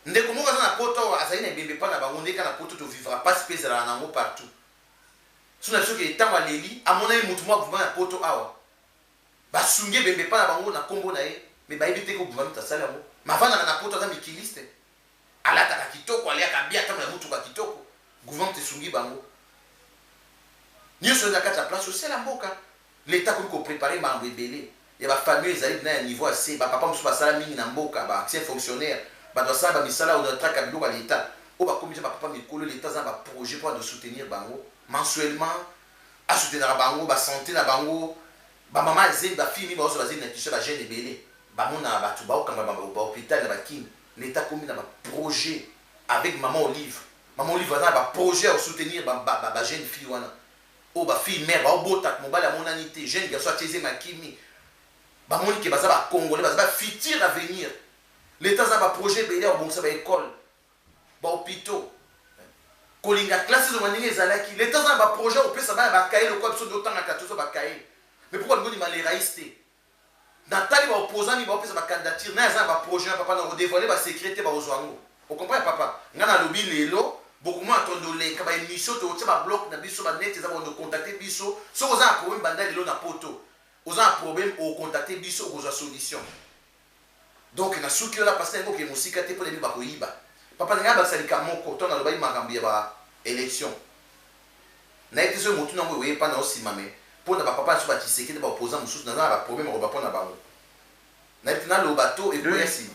Ndeko moko aza na poto awa, azali na ebembe mpa na bango. Ndeka na poto tovivra mpasi mpe ezalaka nango partout. So na soki ntango aleli, amonani motu moko gouvernement ya poto awa basungi ebembe mpa na bango na nkombo na ye, mais bayebi te ko gouvernement asali yango. Mavandaka na poto, aza mikiliste, alataka kitoko, aliaka bien, atambola motuka kitoko. Gouvernement esungi bango nyonso. Eza kati ya plan social ya mboka. L'état akomi koprépare makambo ebele ya bafamille ezali na ya niveau ya se. Bapapa mosusu basala mingi na mboka, baancien fonctionnaire, bato basala bamisala oyo natraka biloko ya l'état, oyo bakomi ja bapapa mikolo. L'état aza na baprojet mpona de soutenir bango mensuellement, asoutenaka bango basanté na bango. Bamama azemi, bafille mingi bazozwa bazemi na kisha, bajeune ebele bamonaka bato baokanga bahôpital na bakini. L'état akomi na baprojet avec Mama Olive. Mama Olive aza na baprojet ya kosoutenir bajeune fille wana oyo bafille mare baobota, mobali amonani te, jeune garçon atie zemi, akimi. Bamoni ke baza bacongolais, baza bafutur avenir. L'état aza na baprojet ebele ya kobongisa baécole, bahôpitaux, kolinga classe ezonga ndenge ezalaki. L'état aza na baprojet ya kopesa bana bakaye lokola biso nde otangaka, tozwa bakaye. Mais pourquoi lingo ndima le raïs te? Natali baopposant mingi baopesa bacandidature naye, aza na baprojet na papa na kodévoile basecret te, bakozwa yango. Ocomprendre, papa? Ngai nalobi lelo bokomona tondoleka baémission, tokotia babloc na biso banet, eza bondo contacte biso. Soki oza na problème, banda lelo na poto oza na problème, okocontacte biso, okozwa solution. Donc nasuki wana, parce yango okende mosika te mpo na bino bakoyiba. Papa, na ngai abakisa likambo moko. Ntango nalobaki makambo ya baélection, nayebi te soki motu nango oye mpa na osima, me mpo na bapapa na biso baTshisekedi, baopposant mosusu, naza na baproblème akoloba mpo na bango. Nayebi te naloba to ekoya nsima.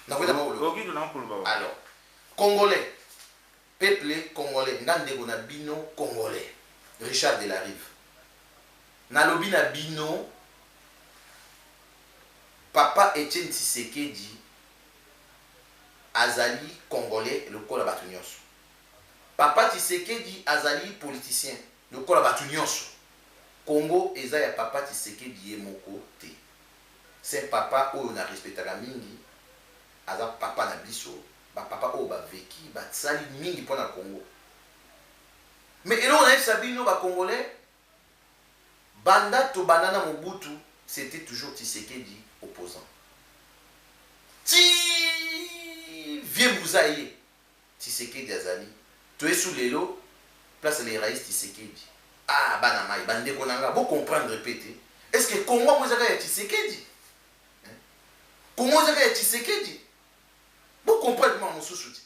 Nakoyeba koloba. Alors, congolais, peuple congolais, nga ndeko na bino congolais, Richard de la Rive. Nalobi na bino, papa Etienne Tshisekedi azali congolais lokola bato nyonso. Papa Tshisekedi azali politicien lokola bato nyonso. Congo eza ya papa Tshisekedi ye moko te. C'est papa oyo na respectaka mingi, aza papa na biso, ba papa oyo ba veki, basali mingi mpona Congo. Mais eloko nayebisa bino ba congolais, banda tobanda na Mobutu, c'était toujours Tshisekedi opposant. Ti vieux Mbuza ye Tshisekedi azali toyesu lelo place le Raïs Tshisekedi. Ah, bana mai, bandeko na nga, bo comprendre pe te. Est-ce que Congo yango ezaka ya Tshisekedi? Congo ezaka ya Tshisekedi? Bo comprendre ma mosusu te.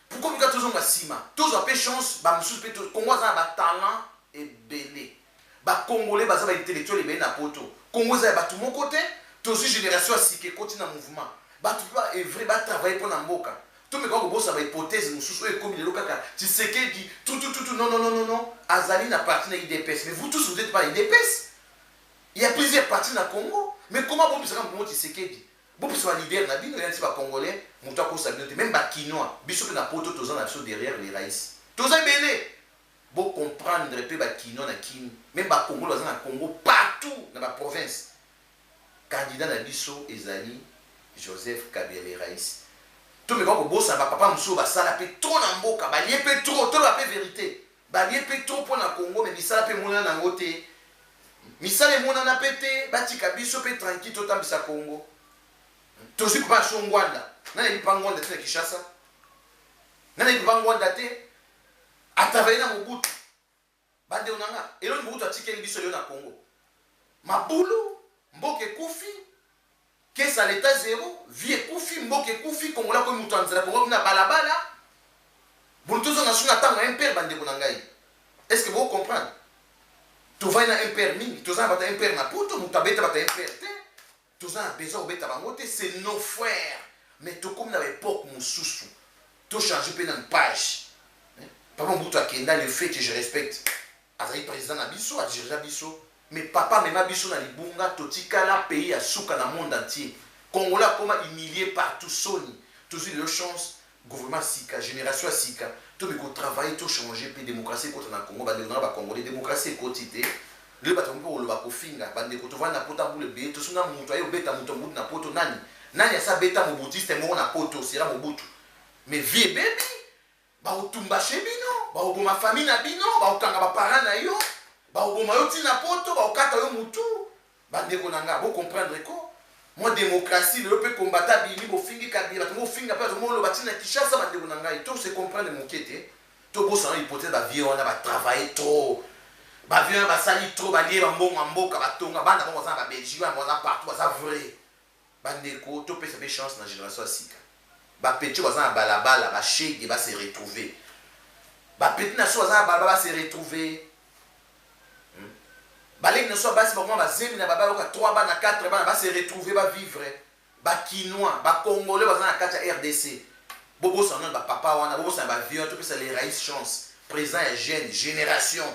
Pourquoi bika tozonga nsima, tozwa mpe chance bamosusu mpe? Congo aza na batalent ebele, bacongolais baza baintellectuel ebele na poto. Congo eza ya bato moko te. Tozwi génération ya sika ekoti na mouvement, bato mpe baœuvrer, batravaille mpo na mboka. Tomeka kobosa bahypothèse mosusu oyo ekomi lelo kaka Tshisekedi tutututu. Non, non, non, non, non, azali na parti na UDPS, mais vous tous, vous êtes pas UDPS. Il y a plusieurs partis na Congo, mais comment bomisaka mokongo Tshisekedi? Bopesa baleader na bino ya nti bacongolais, moto akosa bino te, même bakinois. Biso mpe na poto toza na biso derrière les raïs, toza ebele. Bocomprendre mpe bakinois na Kini, même bacongolais baza na Congo partout na baprovince. Candidat na biso ezali Joseph Kabila le raïs. Tomeka kobosana bapapa mosusu basala mpe trop na mboka, balie mpe trop. Toloba mpe vérité, balie mpe trop mpo na Congo, mais misala mpe emonana nango te, misala emonana mpe te. Batika biso mpe tranquille, totambisa Congo. Tozwi papa so Ngwanda. Nani yebi papa Ngwanda te na Kinshasa? Nani yebi papa Ngwanda te? Atravaille na Mobutu. Bandeko na nga, eloni Mobutu atikeli biso lelo na Congo? Mabulu, mboka ekufi, caisse à l'état zéro, vie ekufi, mboka ekufi, kongola koyi moto ya nzela, Kongo na balabala. Boni tozonga su na ntango ya MPR? Bandeko na ngai, est ce que bocomprendre? Tovandi na MPR mingi, toza na bato ya MPR na poto, moto abeta bato ya MPR te, toza na besoin kobeta bango te, c'est nos frères. Mais tokomi na baépoque mosusu, tochange mpe nanu page. Papa Mobutu akenda, le fait que je respecte, azali président na biso, adirigea biso, mais papa amema biso na libunga. Totikala pays ya suka na monde entier. Congolais akoma humilié partout, soni. Tozwi lelo chance, gouvernement sika, génération ya sika, tomi kotravaille, tochange mpe démocratie ekota na Congo. Bandeko nanga bacongolais, démocratie ekoti te lelo, bato mpe koloba kofinga. Bandeko, tovandi na poto mbula ebele, tosuna moto aye obeta moto Mobutu na poto. Nani, nani asa beta mobutiste moko na poto? Sera Mobutu. Mais vie ebebi, bakotumba chez bino, bakoboma famille na bino, bakokanga baparent na yo, bakoboma yo ntina poto, bakokata yo mutu. Bandeko na nga, bocomprendre ko mwa démocratie lelo mpe kombata bimi. Bofingi Kabila, bato mofinga mpe bato moloba ntina Kinshasa. Bandeko na ngai, to se comprendre moke te. Tobosana hypothèse bavieux wana batravaille trop, bavieux wana basali trop, balie bambongo ya mboka, batonga bana bango, baza na babelgique, bana baza partout, baza vrai. Bandeko, topesa mpe chance na génération ya sika. Bapetits baza na balabala, bashege base retrouver, bapetits na so baza na balabala base retrouver, Baleki na so ya basi bakoma bazemi na baba, yoka 3 bana, 4 bana, base retrouver, bavivre. Bakinois, bacongolais baza na kati ya RDC, bobosana nano bapapa wana, bobosana bavieux wana. Topesa les raïs chance, président ya jeune génération,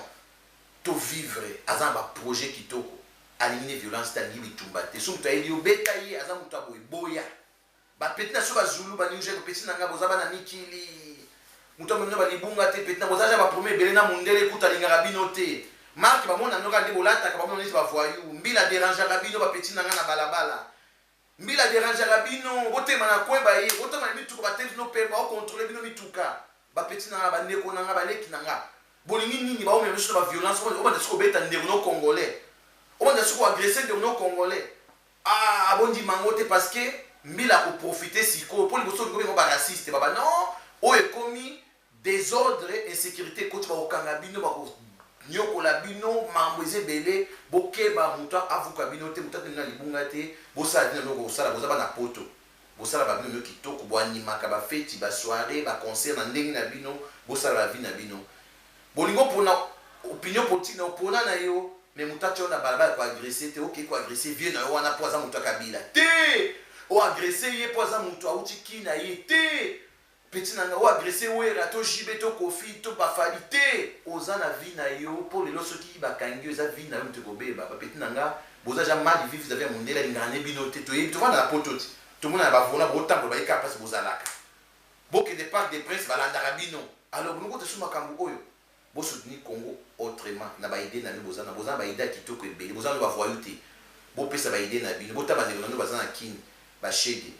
tovivre. Aza na baprojet kitoko, alingi ne violence te, alingi bitumba te. So moto ayebi yo, beta ye, aza moto aboye boya. Bapetits na so bazulu, baniger, bapetits na ngai, boza bana mikili, moto amemino balibunga te. Petit na boza ja baproblème ebele na mondele, ekuta alingaka bino te. Marke bamona bino kaka nde bolataka, bamona neti bavoyou. Mbila dérangeaka bino, bapetits na ngai na balabala, mbila dérangeaka bino. Botema na coin, baye botema na mituka, batelisi bino mpe baocontrôle bino mituka. Bapetits na nga, bandeko na nga, baleki na nga, bolingi nini? Baomema biso na baviolence. Obanda soki obeta ndeko no congolais, obanda soki oagresse ndeko no congolais. Ah, bondima yango te, parce que mbila akoprofite sikoyo mpo liboso olingi obenga baraciste baba. Non, oyo ekomi désordre, insécurité ekoti, bakokanga bino, bakonyokola bino, mambo eza ebele. Bokeba, moto avuka bino te, moto atemi na libunga te. Bosala bino biloko kosala, boza bana poto, bosala babino bino kitoko, boanimaka bafeti, basoirée, baconcert na ndenge na bino, bosala bavie na bino. Bolingo mpona opinion politique na opona na yo, mais moto atia yo na balabala koagresse te. Okei koagresse vieux na yo wana mpo aza moto ya Kabila te, oagresse ye mpo aza moto auti ki na ye te. Petit na nga o agresse Werra to JB to Koffi to ba Fally te oza na vie na yo po lelo soki ba kangi yo eza vie na yo mutu ekobeba ba petit na nga boza dejà mal vivre vis à vis ya mundele alingaka ne bino te toyebi tovanda na poto ti tomona na ba volant bo tambola baye kaka place bozalaka bokende parc des princes balandaka bino alors bolingi kokota lisusu makambu oyo bo soutenir Congo autrement na ba idee na bino boza na boza na ba idee ya kitoko ebele boza na ba voyous te bopesa ba idee na bino botala ba ndeko na bino baza na kin ba chegue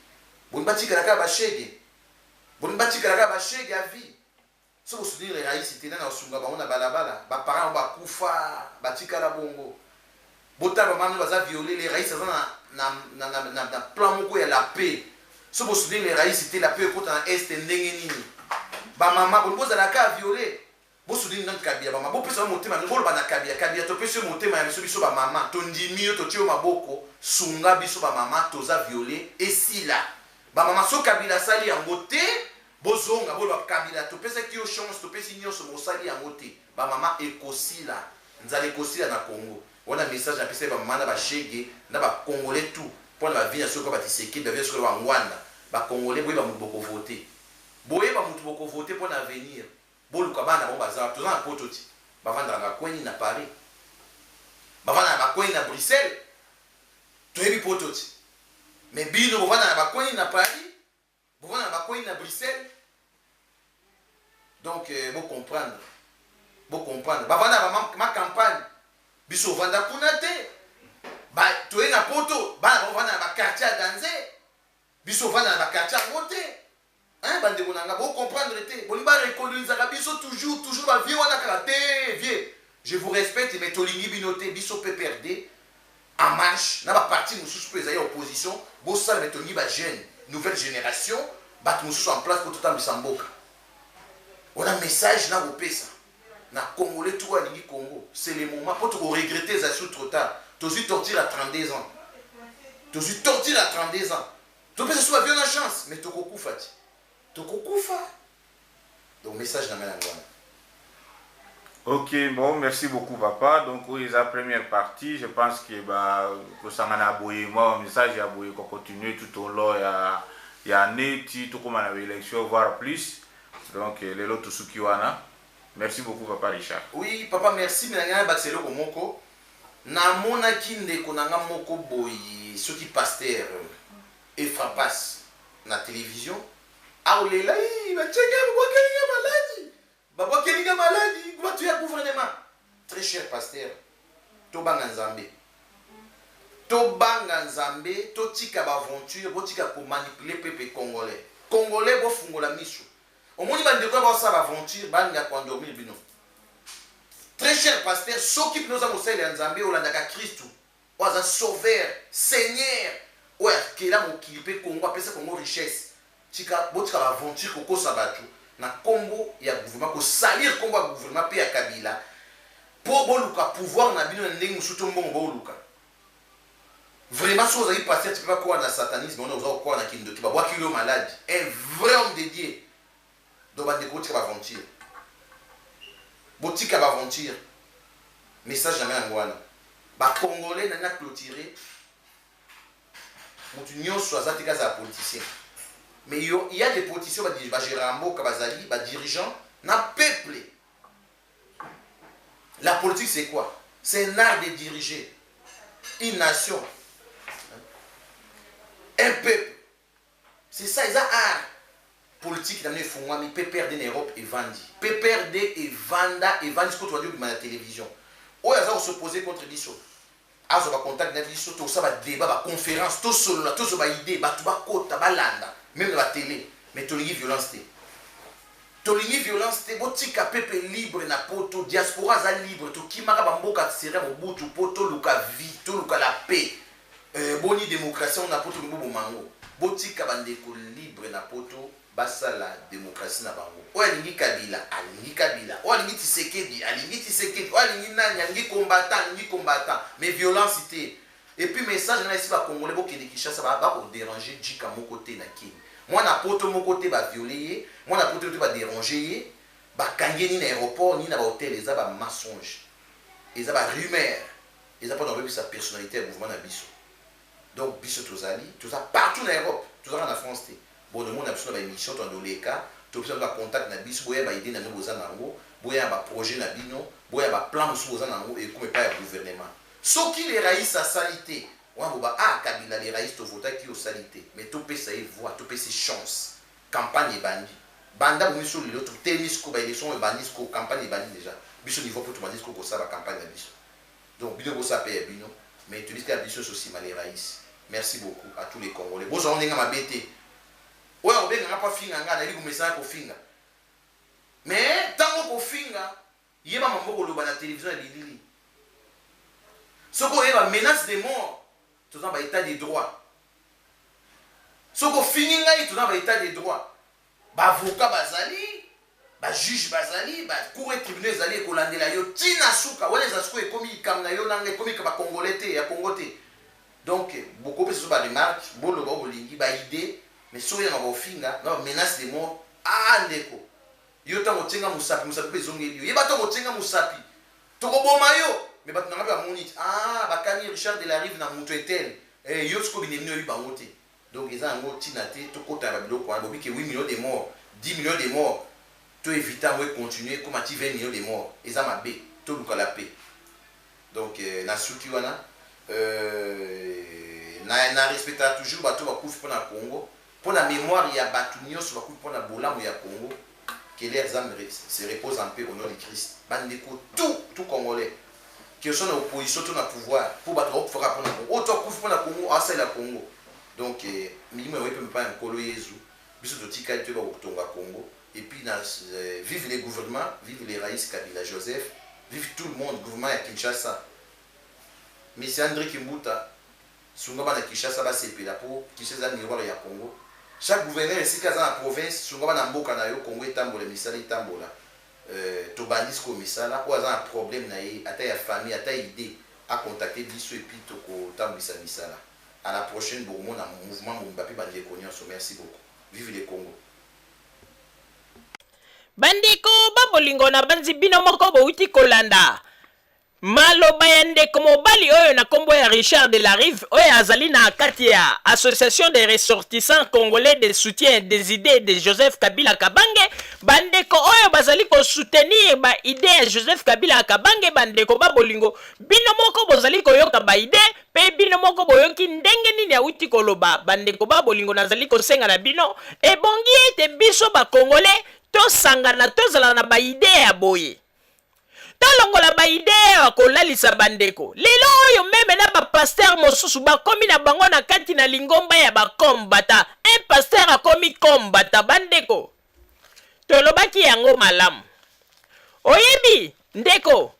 bolingi batikala kaka ba chegue Bolingi batikala kaka ba chegue à vie? Soki bo soutenir les Raïs te nani akosunga bango na balabala? Ba parents bango bakufa batikala bongo. Botala ba mama baza viole les Raïs aza na na na na na plan moko ya la paix. Soki bo soutenir les Raïs te la paix ekota na est ndenge nini? Ba mama bolingi bozala kaka viole? Bo soutenir nanu Kabila ba mama bopesa bango motema boloba na Kabila Kabila topesi yo motema ya biso biso ba mama tondimi yo totie yo maboko sunga biso ba mama toza viole esila ba mama soki Kabila asali yango te bozonga boloba Kabila topesaki yo chance topesi nionso mais osali yango te ba mama ekosila nzala ekosila na Congo wana message napesaki ba mama na ba chegue na ba congolais tout pona ba vie na soki ba Tshisekedi ba vie na soki ba Ngwanda ba congolais boyeba mutu boko vote boyeba mutu boko vote pona avenir Boluka bana bango baza wapi toza na poto ti bavandaka na ba coin nini na Paris bavanda na ba coin nini na Bruxelles toyebi poto ti mais bino bovanda na ba coin nini na Paris bovanda na ba coin nini na Bruxelles donc euh, bo comprendre bo comprendre bavanda na ba ma campagne biso ovanda kuna te ba toye na poto bana bavanda na ba quartier ya danze biso ovanda na ba quartier yango te Hein ba ndeko na nga bo comprendre te bolingi ba recolonisaka biso toujours toujours ba vieux wana kaka te vieux je vous respecte mais tolingi bino te biso PPRD en marche na ba parti mosusu mpe ezali ya opposition bosala mais tolingi ba jeune nouvelle génération bato mosusu en place mpo totambwisa mboka wana message na kopesa na congolais tout oyo alingi congo c'est le moment mpo toko regrette ezali su trop tard tozwi torture à 32 ans tozwi torture à 32 ans Topesa so ba vieux na chance mais tokokufa ti. Tokokufa. Donc message na ngai yango wana. Ok, bon, merci beaucoup papa. Donc, oui, la première partie, je pense que bah, kosangana boye, moi, message ya boye, ko continuer tout au long ya ya année, ti tout comme na élection, voire plus. Donc, euh, lelo tosuki wana. Merci beaucoup papa Richard. Oui, papa, merci, mais na ngai bakisa eloko moko. Namonaki ndeko na nga moko boye soki pasteur Efrapas na television aolela ii batie nga babwakeli nga maladi babwakeli nga maladi batu ya gouvernement très cher pasteur tobanga nzambe tobanga nzambe totika ba aventure botika ko manipuler peuple congolais congolais bofungola misu Omoni ba ndeko oyo baosala ba aventure balinga ko endormir bino. Très cher pasteur, soki bino oza mosali ya Nzambe olandaka Kristu oyo aza sauveur, seigneur oyo akela mokili pe Congo apesa Congo richesse. Tika botika ba aventure kokosa batu na kombo ya gouvernement ko salir kombo ya gouvernement pe ya Kabila po boluka pouvoir na bino na ndenge mosusu to mbongo boluka. Vraiment soki ozali pasteur tu peux pas croire na satanisme wana oza ko croire na kindoki ba bwakeli yo malade un vrai homme de Dieu donc ba ndeko botika ba aventure botika ba aventure message na ngai yango wana ba congolais na na clôturer mutu nyonso aza te kaza politicien mais yo il y a des politiciens ba ba gérer mboka bazali ba dirigeants na peuple. La politique c'est quoi? C'est un art de diriger une nation, un peuple. C'est ça, eza art. Politique na bino efungwami, PPRD na Europe evandi. PPRD evanda, evandi sikoyo tobandi kobima na television. Oyo aza ko s'opposer contre biso, azwa ba contact na biso, tosala ba debat, ba conference, tosolola, tozwa ba idee, bato bakota, balanda, meme na ba tele. Mais tolingi violence te. Tolingi violence te, botika peuple libre na poto, diaspora aza libre, tokimaka ba mboka serie ya Mobutu po toluka vie, toluka la paix. Euh, boni democratie yango na poto bolingi boboma yango? Botika ba ndeko libre na poto basala democratie na bango. Oyo alingi Kabila, alingi Kabila, oyo alingi Tshisekedi, alingi Tshisekedi, oyo alingi nani, alingi combattant, alingi combattant, mais violence te. Et puis message na esi ba congolais bokende Kinshasa ba ko deranger djika moko te na kin. Mwana poto moko te ba violer ye, mwana poto te ba deranger ye, ba kangi ye ni na aeroport ni na ba hotel eza ba mensonges. Eza ba rumeurs. Eza pona kobebisa personnalite ya mouvement na biso. Donc biso tozali, toza partout na Europe, toza kaka na France te. Bon omona biso na ba emissions tobanda koleka Topesa bino ba contact na biso, boya ba idee na bino boza na yango, boya na ba projet na bino, boya ba plan mosusu boza na yango, ekoma epai ya gouvernement. Soki le rais asali te, wana boba ah Kabila le rais to votaki yo osali te, mais topesa ye voix, topesa ye chance. Campagne ebandi. Banda bomi biso lelo totelemi sikoyo ba election ebandi sikoyo, campagne ebandi dejà. Biso niveau po tobandi sikoyo kosala ba campagne na biso. Donc bino bosala pe ya bino, mais toyebi kaka biso nionso sima le rais. Merci beaucoup à tous les congolais. Bozwa yango ndenge mabe te. Oyo akobenga nga po afinga nga, nayebi komesana kofinga. Mais tango okofinga, yeba mambo okoloba na television ya bilili. Soki oyeba menace de mort, toza na ba etat de droit. Soki ofingi ngai, toza na ba etat de droit. Ba avocats bazali, ba juges bazali, ba cours et tribunaux ezali ekolandela yo ti na suka. Wana eza sikoyo ekomi likambo na yo na ngai, ekomi ba congolais te, ya Congo te. Donc bokopesa biso ba remarques, boloba oyo bolingi, ba idees, mais soki na makambo ofinga, na ba menaces de mort, ah ndeko, yo tango otie nga mosapi, mosapi pe ezongeli yo. Yeba tango otie nga mosapi, tokoboma yo. Mais bato na nga pe bamoni ti, ah bakani Richard de la Rive na moto etel, eh yo sikoyo binemi oyebi bango te. Donc eza yango tina te tokota na ba biloko wana, bobi ke 8 millions de morts, 10 millions de morts, to eviter yango e continuer ekoma ti 20 millions de morts, eza mabe, toluka la paix. Donc nasuki wana, na na respectaka toujours bato oyo bakufi pona Congo, pona memoire ya batu nionso bakufi pona bolamu ya Congo, que leurs ames se reposent en paix au nom du Christ. Ba ndeko tout tout congolais que ce soit na opposition to na pouvoir, po batu bakufa kaka pona Congo, oyo tout akufi pona Congo asalela Congo. Donc milimo yango epema epai ya Nkolo Yezu, biso totikali toyeba kotonga Congo. Et puis na vive le gouvernement, vive le Rais Kabila Joseph, vive tout le monde, gouvernement ya Kinshasa. Monsieur Andre Kimbuta, sunga bana Kinshasa basepela po Kinshasa eza miroir ya Congo. Chaque gouverneur esika aza na province, sunga bana mboka na yo, Congo etambola, misala etambola. Euh, tobandi sikoyo misala, oyo aza na problème na ye, ata ya famille, ata idee, a contacter biso et puis tokotambwisa misala. À la prochaine, bokomona mouvement mobimba pe bandeko nionso. Merci beaucoup. Vive le Congo. Bandeko ba bolingo, nabanzi bino moko bowuti kolanda maloba ya ndeko mobali oyo na kombo ya Richard de la Rive, oyo azali na kati ya Association des ressortissants congolais de soutien des idées de Joseph Kabila Kabange. Bandeko oyo bazali ko soutenir ba idées ya Joseph Kabila Kabange, bandeko ba bolingo, bino moko bozali koyoka ba idées Pe bino moko boyoki ndenge nini awuti koloba. Bandeko ba bolingo nazali kosenga na bino, ebongi ete biso ba congolais tosangana tozala na ba idees ya boye. Tolongola ba idees ya kolalisa bandeko. Lelo oyo meme na ba pasteurs mosusu bakomi na bango na kati na lingomba ya ba combata. Un pasteur akomi combata bandeko. Tolobaki yango malamu. Oyebi ndeko,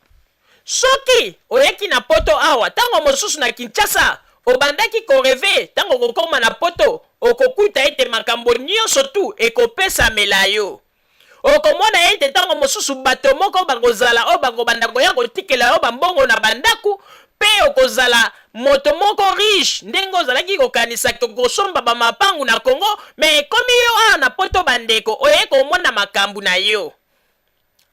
Soki oyaki na poto awa tango mosusu na Kinshasa obandaki ko rever tango okokoma na poto okokuta ete makambo nionso tout ekopesamela yo. Okomona ete tango mosusu bato moko bakozala oyo bakobanda koya kotikela yo ba mbongo na ba ndaku pe okozala moto moko riche ndenge ozalaki kokanisa ke okosomba ba mapangu na Congo mais ekomi yo awa na poto ba ndeko oye komona makambu na yo.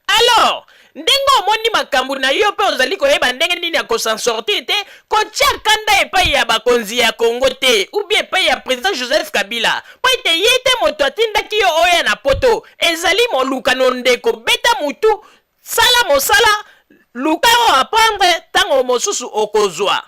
Alors, ndenge omoni makambu na yo pe ozali koyeba ndenge nini ya ko s'en sortir te, kotia kanda epayi ya bakonzi ya Congo te ou bien epayi ya president Joseph Kabila po ete ye te moto atindaki yo oya na poto. Ezali molukano ndeko, beta mutu, sala mosala, luka o apprendre, tango mosusu okozua.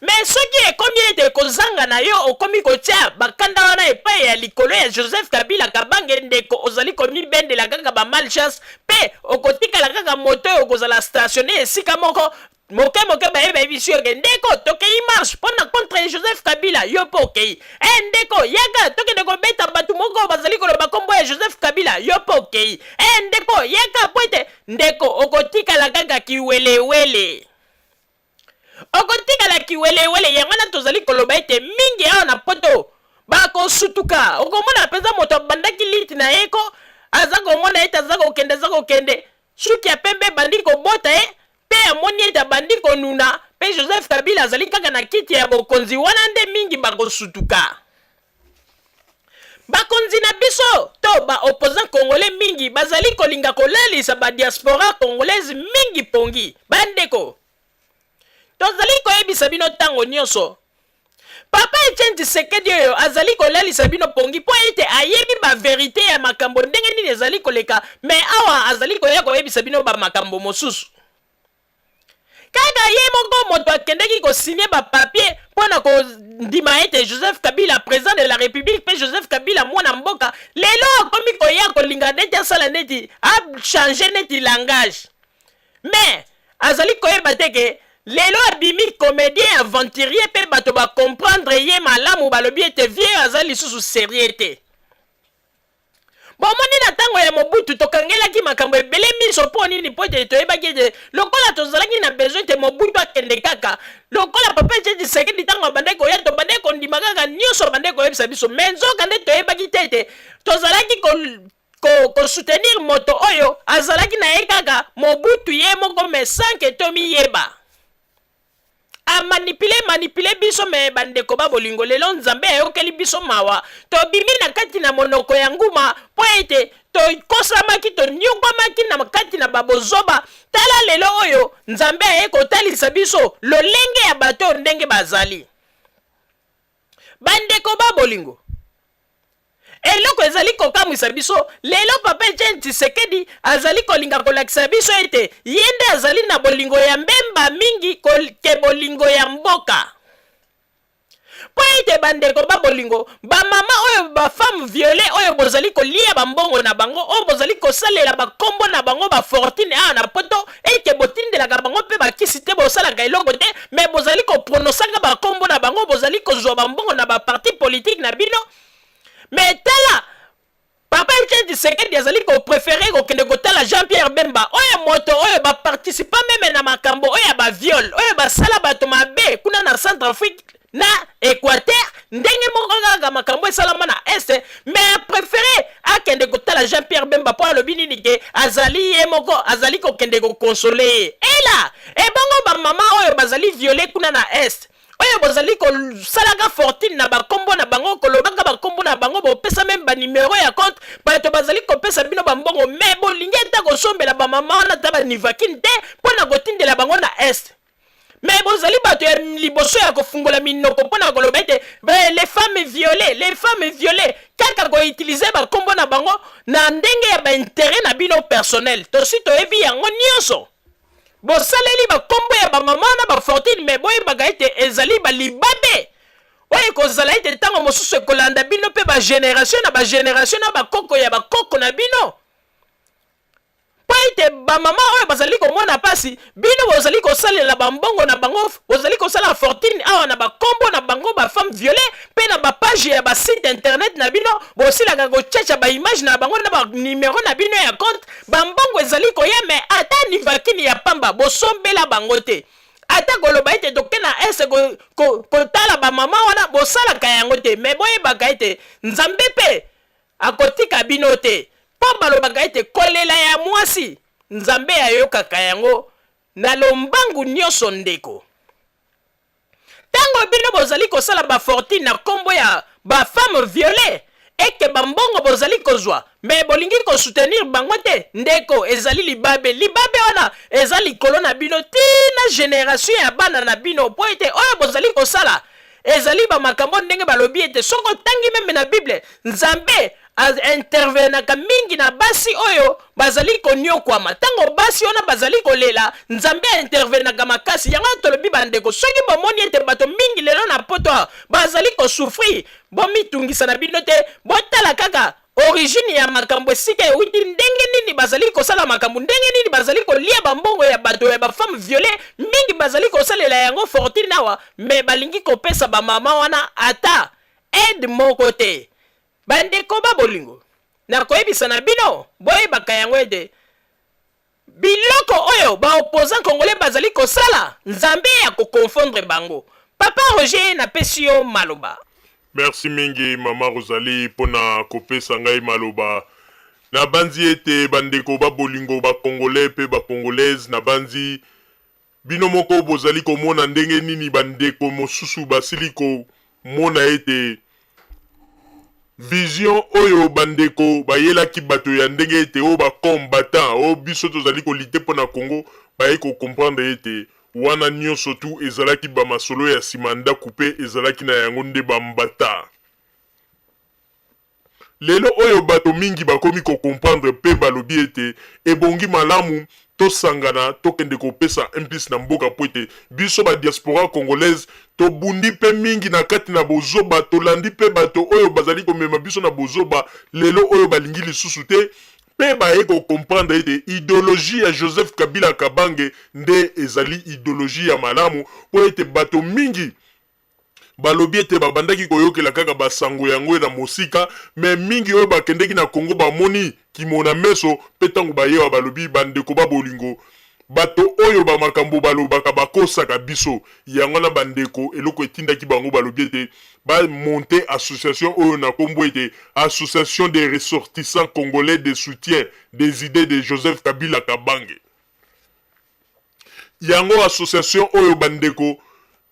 Mais soki ekomi ete kozanga na yo okomi kotia bakanda wana epai ya likolo ya Joseph Kabila Kabange, ndeko ozali komibendela kaka ba malchance pe okotikala kaka moto oyo okozala stationne esika moko moke moke baye bayebisi yo ke ndeko tokei marche mpo na contre Joseph Kabila, yo mpe okei. Eh ndeko yaka tokende kobeta bato moko bazali koloba kombo ya Joseph Kabila, yo mpe okei. Eh ndeko yaka mpo ete ndeko okotikala kaka kiwelewele. Okotikala kiwelewele. Yango wana tozali koloba ete mingi awa na poto bakosutuka. Okomona mpenza moto abandaki liti na ye ko aza komona ete aza kokende, aza kokende, suki ya pembe ebandi kobota ye mpe amoni ete abandi konuna, mpe Joseph Kabila azali kaka na kiti ya bokonzi. Wana nde mingi bakosutuka. Bakonzi na biso to ba opposants congolais mingi bazali kolinga kolalisa ba diaspora congolaise mingi pongi. Bandeko, tozali koyebisa bino tango nionso. Papa Etienne Tshisekedi oyo azali kolalisa bino pongi mpo ete ayebi ba verite ya makambo ndenge nini ezali koleka, mais awa azali koya koyebisa bino ba makambo mosusu. Kaka ye moko moto akendeki ko signer ba papiers mpo na kondima ete Joseph Kabila president de la Republique mpe Joseph Kabila mwana mboka, lelo akomi koya kolinga neti asala neti a changer neti langage. Mais azali koyeba te ke lelo abimi comedien aventurier mpe bato ba comprendre ye malamu, balobi ete vieux aza lisusu serieux te. Bomoni, na ntango ya Mobutu tokangelaki makambo ebele miso. Mpo nini? Mpo ete toyebaki ete lokola tozalaki na besoin ete Mobutu akende kaka lokola Papa Etienne Tshisekedi, ntango abandaki koya, tobandaki kondima kaka nyonso abandaki koyebisa biso. Mais nzoka nde toyebaki te ete tozalaki kosoutenir moto oyo azalaki na ye kaka Mobutu ye moko, mais sans que tomiyeba amanipule manipule biso. Mais bandeko ba bolingo, lelo Nzambe ayokeli biso mawa, tobimi na kati na monoko ya nguma, mpo ete tokosamaki, tonyokwamaki na kati na babozoba. Tala lelo oyo Nzambe aye kotalisa biso lolenge ya bato oyo ndenge bazali. Bandeko ba bolingo, eloko ezali kokamwisa biso lelo, Papa Etienne Tshisekedi azali kolinga kolakisa biso ete ye nde azali na bolingo ya mbemba mingi ke bolingo ya mboka. Mpo ete, bandeko ba bolingo, bamama oyo, bafemme violées oyo bozali kolia bambongo na bango, oyo bozali kosalela bakombo na bango bafortune awa na Poto, eke botindelaka bango mpe bakisi te, bosalaka eloko te, mais bozali koprononsaka bakombo na bango, bozali kozwa bambongo na baparti politique na bino. Mais tala, Papa Etienne Tshisekedi azali kopréférer kokende kotala Jean Pierre Bemba, oyo moto oyo baparticipa même na makambo oyo ya baviol, oyo basala bato mabe kuna na Centrafrique, na Équateur, ndenge moko kaka makambo esalama na Est. Mais apréféré akende kotala Jean Pierre Bemba mpo alobi nini? Ke azali ye moko azali kokende koconsoler ye. Ela ebongo bamama oyo bazali violées kuna na Est, oyo bozali kosalaka fortune na bakombo na bango, kolobaka bakombo na bango, bopesa même banuméro ya compte, bato bazali kopesa bino bambongo, mais bolingi ata kosombela bamama wana ata banivaquine te mpo na kotindela bango na Est. Mais bozali bato ya liboso ya kofungola minoko mpo na koloba ete les femmes violées, les femmes violées, kaka koutiliser bakombo na bango na ndenge ya baintérêt na bino personnel. Tosi toyebi yango nyonso. Bosaleli bakombo ya bamama na bafortune, mais boyebaka ete ezali balibabe oyo ekozala ete ntango mosusu ekolanda bino mpe bagénération na bagénération na bakoko ya bakoko na bino, mpo ete bamama oyo bazali komona mpasi, bino bozali kosalela bambongo na bango, bozali kosala fortune awa na bakombo na bango, bafemme violées, mpe na bapage ya basite internet na bino bosilaka kotiatia baimage na bango na banumero na bino ya compte. Bambongo ezali koya, mais ata nivaquine ya pamba bosombela bango te, ata koloba ete toke na Est kotala bamama wana, bosalaka yango te. Mais boyebaka ete Nzambe mpe akotika bino te, mpo balobaka ete kolela ya mwasi, Nzambe ayokaka yango na lombangu nyonso. Ndeko, ntango bino bozali kosala bafortune na nkombo ya bafemme violées, eke bambongo bozali kozwa, mais bolingi kosoutenir bango te, ndeko, ezali libabe. Libabe wana eza likolo na bino ntina génération ya bana na bino, mpo ete oyo bozali kosala ezali bamakambo ndenge balobi ete soki otangi même na Bible, Nzambe intervenaka mingi na basi oyo bazali koniokwama. Ntango basi wana bazali kolela, Nzambe intervenaka makasi. Yango tolobi, bandeko, soki bomoni ete bato mingi lelo na Poto bazali kosouffrir, bomitungisa na bino te. Botala kaka origine ya makambo, esika ewuti, ndenge nini bazali kosala makambo, ndenge nini bazali kolia bambongo ya bato ya bafemme violées. Mingi bazali kosalela yango fortune awa, mais balingi kopesa bamama wana ata aide moko te. Bandeko ba bolingo, nakoyebisa na bino, boyebaka yango ete biloko oyo baopposant congolais bazali kosala, Nzambe ya koconfondre bango. Papa Roger, napesi yo maloba. Merci mingi, Mama Rosalie, mpona kopesa ngai maloba. Nabanzi ete bandeko babolingo, bacongolais mpe bacongolaise, nabanzi bino moko bozali komona ndenge nini bandeko mosusu basili komona ete vision oyo bandeko bayelaki bato ya ndenge ete oyo bacombattant oyo biso tozali kolutter mpo na Congo, baye kocomprendre ete. Wana nionso tout ezalaki ba masolo ya sima ndaku pe ezalaki na yango nde ba mbata. Lelo oyo bato mingi bakomi ko comprendre pe balobi ete ebongi malamu tosangana tokende kopesa un plus na mboka po ete biso ba diaspora congolaise tobundi pe mingi na kati na bozoba, tolandi pe bato oyo bazali komema biso na bozoba lelo oyo balingi lisusu te pe baye ko comprendre ete ideologie ya Joseph Kabila Kabange nde ezali ideologie ya malamu po ete bato mingi Balobi ete babandaki koyokela kaka ba sango yango na mosika, mais mingi oyo bakendeki na Congo bamoni kimona meso, mpe tango baye awa balobi, bandeko ba bolingo, bato oyo ba makambo balobaka bakosaka biso. Yango wana bandeko, eloko etindaki bango balobi ete ba monter association oyo na kombo ete Association des ressortissants congolais de soutien des idees de Joseph Kabila Kabange. Yango association oyo bandeko,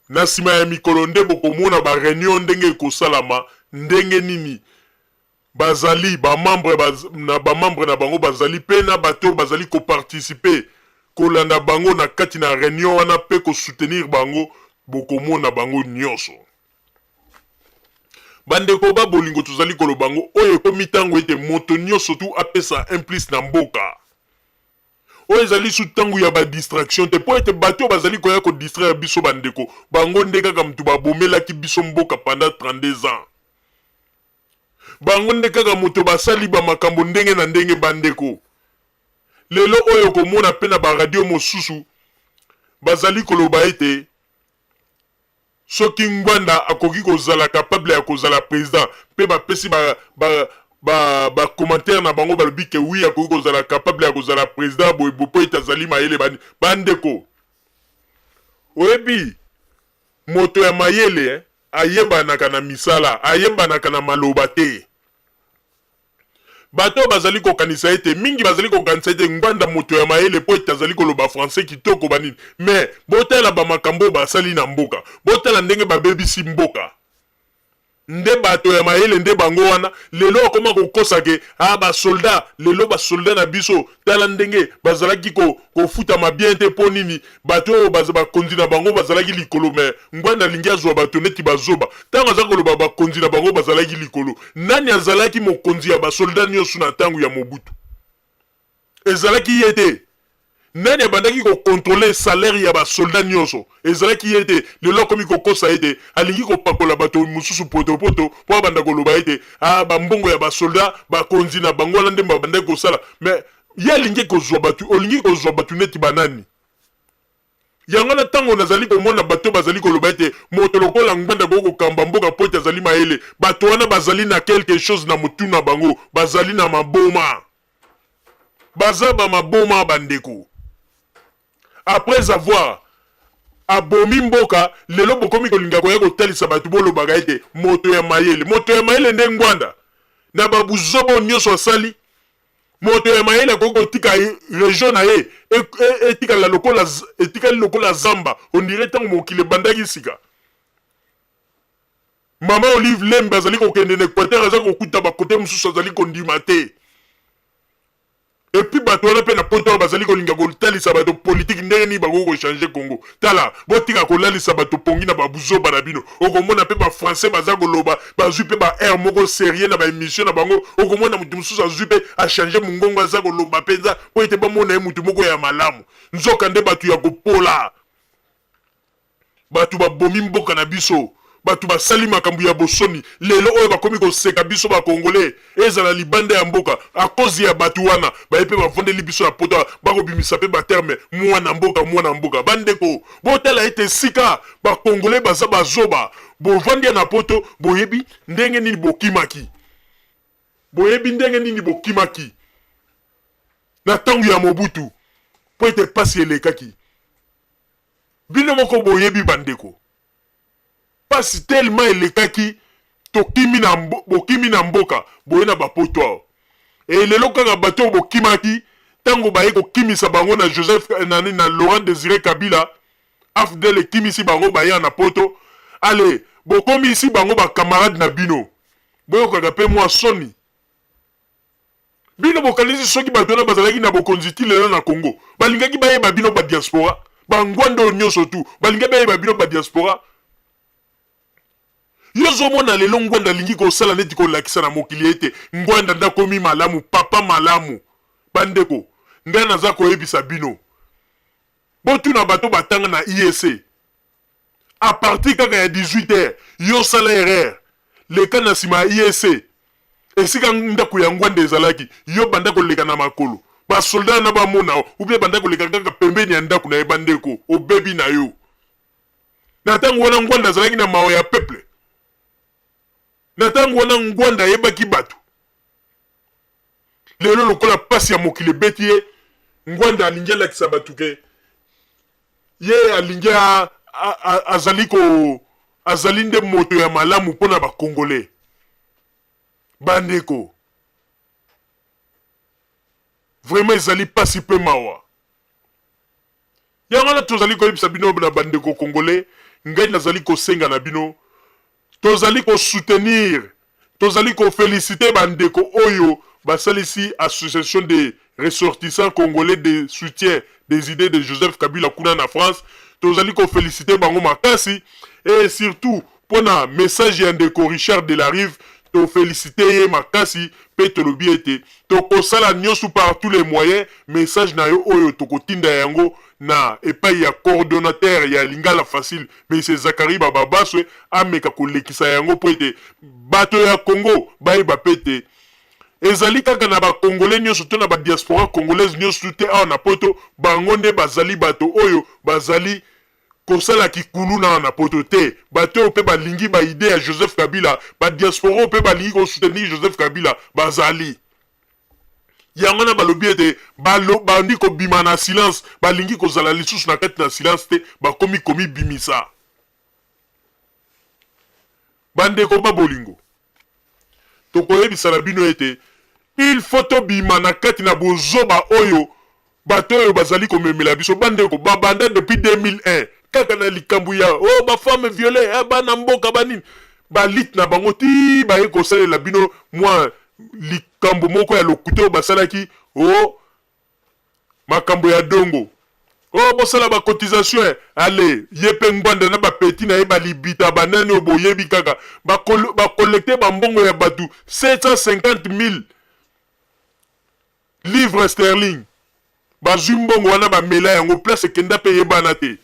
na sima ya mikolo nde bokomona ba reunion ndenge ekosalama, ndenge nini bazali ba membres ba, na ba membres na bango bazali pe na bato oyo bazali ko participer kolanda bango na kati na reunion wana pe ko soutenir bango, bokomona bango nionso. Bandeko ba bolingo tozali koloba yango, oyo ekomi tango ete moto nionso tout apesa un plus na mboka. Oyo ezali lisusu tango ya ba distraction te mpo ete bato oyo bazali koya ko distraire biso ba ndeko, bango nde kaka mutu babomelaki biso mboka pendant 32 ans. Bango nde kaka moto basali ba makambo ndenge na ndenge ba ndeko. Lelo oyo okomona mpe na ba radio mosusu bazali koloba ete Soki Ngbanda akoki kozala capable ya kozala president pe bapesi ba ba ba ba commentaires na bango balobi que oui akoki kozala capable ya kozala president boye boye po ete azali mayele ba ba ndeko oyebi moto ya mayele ayebanaka na misala ayebanaka na maloba te. Bato oyo bazali kokanisa ete, mingi bazali kokanisa ete Ngbanda moto ya mayele mpo ete azali koloba français kitoko ba nini. Mais botala ba makambo oyo basali na mboka. Botala ndenge babebisi mboka. Nde bato ya mayele nde bango wana. Lelo akoma kokosa ke ah ba soldats, lelo ba soldats na biso tala ndenge bazalaki ko kofutama bien te mpo nini? Bato oyo baza bakonzi na bango bazalaki likolo mais Ngbanda alingi azua bato neti bazoba. Tango aza koloba bakonzi na bango bazalaki likolo, nani azalaki mokonzi ya ba soldats nionso na tango ya Mobutu? Ezalaki ye te. Nani abandaki ko controler salaire ya ba soldats nionso? Ezalaki ye te. Lelo akomi kokosa ete alingi kopakola bato mosusu potopoto po abanda koloba ete ah ba mbongo ya ba soldats bakonzi na bango wana nde babandaki kosala mais ye alingi kozua bato, olingi kozua bato neti ba nani? Yango wana, ntango nazali komona bato oyo bazali koloba ete moto lokola Ngbanda akoki kokamba mboka mpo ete azali mayele, bato wana bazali na quelque chose na motu na bango, bazali na maboma. Baza ba maboma bandeko. Après avoir abomi mboka, lelo bokomi kolinga koya kotalisa bato bolobaka ete moto ya mayele. Moto ya mayele nde Ngbanda? Na ba buzoba oyo nionso asali, Moto ya mayele akoki kotika region na ye etikala lokola etikali lokola zamba on dirait tango mokili ebandaki sika. Mama Olive Lembe azali kokende na Equateur aza kokuta ba kote mosusu azali kondima te. Et puis bato wana pe na poto awa bazali kolinga kotalisa bato politique ndenge nini bakoki ko changer Congo. Tala, botika kolalisa bato pongi na ba buzoba na bino. Okomona pe ba français baza koloba, bazui pe ba air moko serieux na ba emission na bango. Okomona mutu mosusu azui pe a changer mungongo aza koloba penza po ete bamona ye mutu moko ya malamu. Nzoka nde batu ya kopola. Batu babomi mboka na biso. Batu basali makambo ya bosoni lelo oyo bakomi koseka biso ba congolais ezala libanda ya mboka a cause ya batu wana baye pe bavandeli biso na poto awa bako bimisa pe ba terme muana mboka muana mboka ba ndeko botala ete esika ba congolais baza ba zoba bovandi na poto boyebi ndenge nini bokimaki boyebi ndenge nini bokimaki na tango ya Mobutu po ete pasi elekaki bino moko boyebi ba ndeko. Pasi tellement elekaki tokimi na bokimi na mboka boye na ba poto awa et lelo kaka bato oyo bokimaki tango baye kokimisa bango na Joseph na nini na Laurent Desire Kabila AFDL ekimisi bango baya na poto allez bokomisi bango ba camarades na bino boyokaka pe mua soni. Bino bokanisi soki bato wana bazalaki na bokonzi ti lelo na Congo balingaki bayeba bino ba diaspora? Bangwanda oyo nyonso tu balingi bayeba bino ba diaspora. Yo ozomona lelo Ngwanda alingi kosala neti kolakisa na mokili ete Ngwanda nde akomi malamu, papa malamu. Bandeko, ngai naza koyebisa bino, botuna bato batanga na IEC, à partir kaka ya 18 heures, yo sala erreur, leka na sima ya IEC, esika ndako ya Ngwanda ezalaki, yo banda koleka na makolo, ba soldats wana bamona yo, ou bien banda koleka kaka pembeni ya ndako na ye, bandeko, obebi na yo. Na ntango wana Ngwanda azalaki na mawa ya peuple. Na ntango wana Ngwanda ayebaki bato. Lelo lokola pasi ya mokili ebeti ye, Ngwanda alingi alakisa bato ke ye alingi a, a, a, azali ko azali nde moto ya malamu mpo na ba Congolais. Bandeko, vraiment ezali pasi mpe mawa. Yango wana tozali koyebisa bino na bandeko congolais, ngai nazali kosenga na bino, tozali ko soutenir, tozali ko feliciter bandeko oyo basalisi association des ressortissants congolais de soutien des idees de Joseph Kabila kuna na France, tozali ko feliciter bango makasi et surtout pona message ya ndeko Richard Delarive, to feliciter ye makasi pe tolobi ete tokosala nionso par tous les moyens message na yo oyo tokotinda yango na epayi ya coordonnateur ya Lingala Facile Monsieur Zacharie Bababaswe ameka kolekisa yango po ete bato ya Congo bayeba pe ete ezali kaka na ba Congolais nionso to na ba diaspora congolaise nionso te awa na poto bango nde bazali bato oyo bazali kosala kikuluna awa na poto te. Bato oyo pe balingi ba idees ya Joseph Kabila, ba diaspora oyo pe balingi ko soutenir Joseph Kabila bazali. Yango wana balobi ete bandi kobima na silence, balingi kozala lisusu na kati na silence te, bakomi komibimisa. Bandeko ba bolingo, tokoyebisa na bino ete il faut tobima na kati na bozoba oyo bato oyo bazali komemela biso. Bandeko, babanda depuis 2001 kaka na likambo ya oh, ba femme violée, eh, bana mboka banini, balite na bango ti baye kosalela bino mwa likambo moko ya lokuta oyo basalaki oh, makambo ya dongo oh bosala ba cotisation eh. Ale ye pe Ngbanda na ba petit na ye ba libita ba nani oyo boyebi kaka ba ba collecter ba mbongo ya batu 750.000 livres sterling bazui mbongo wana ba mela yango place ekenda pe eyebana te.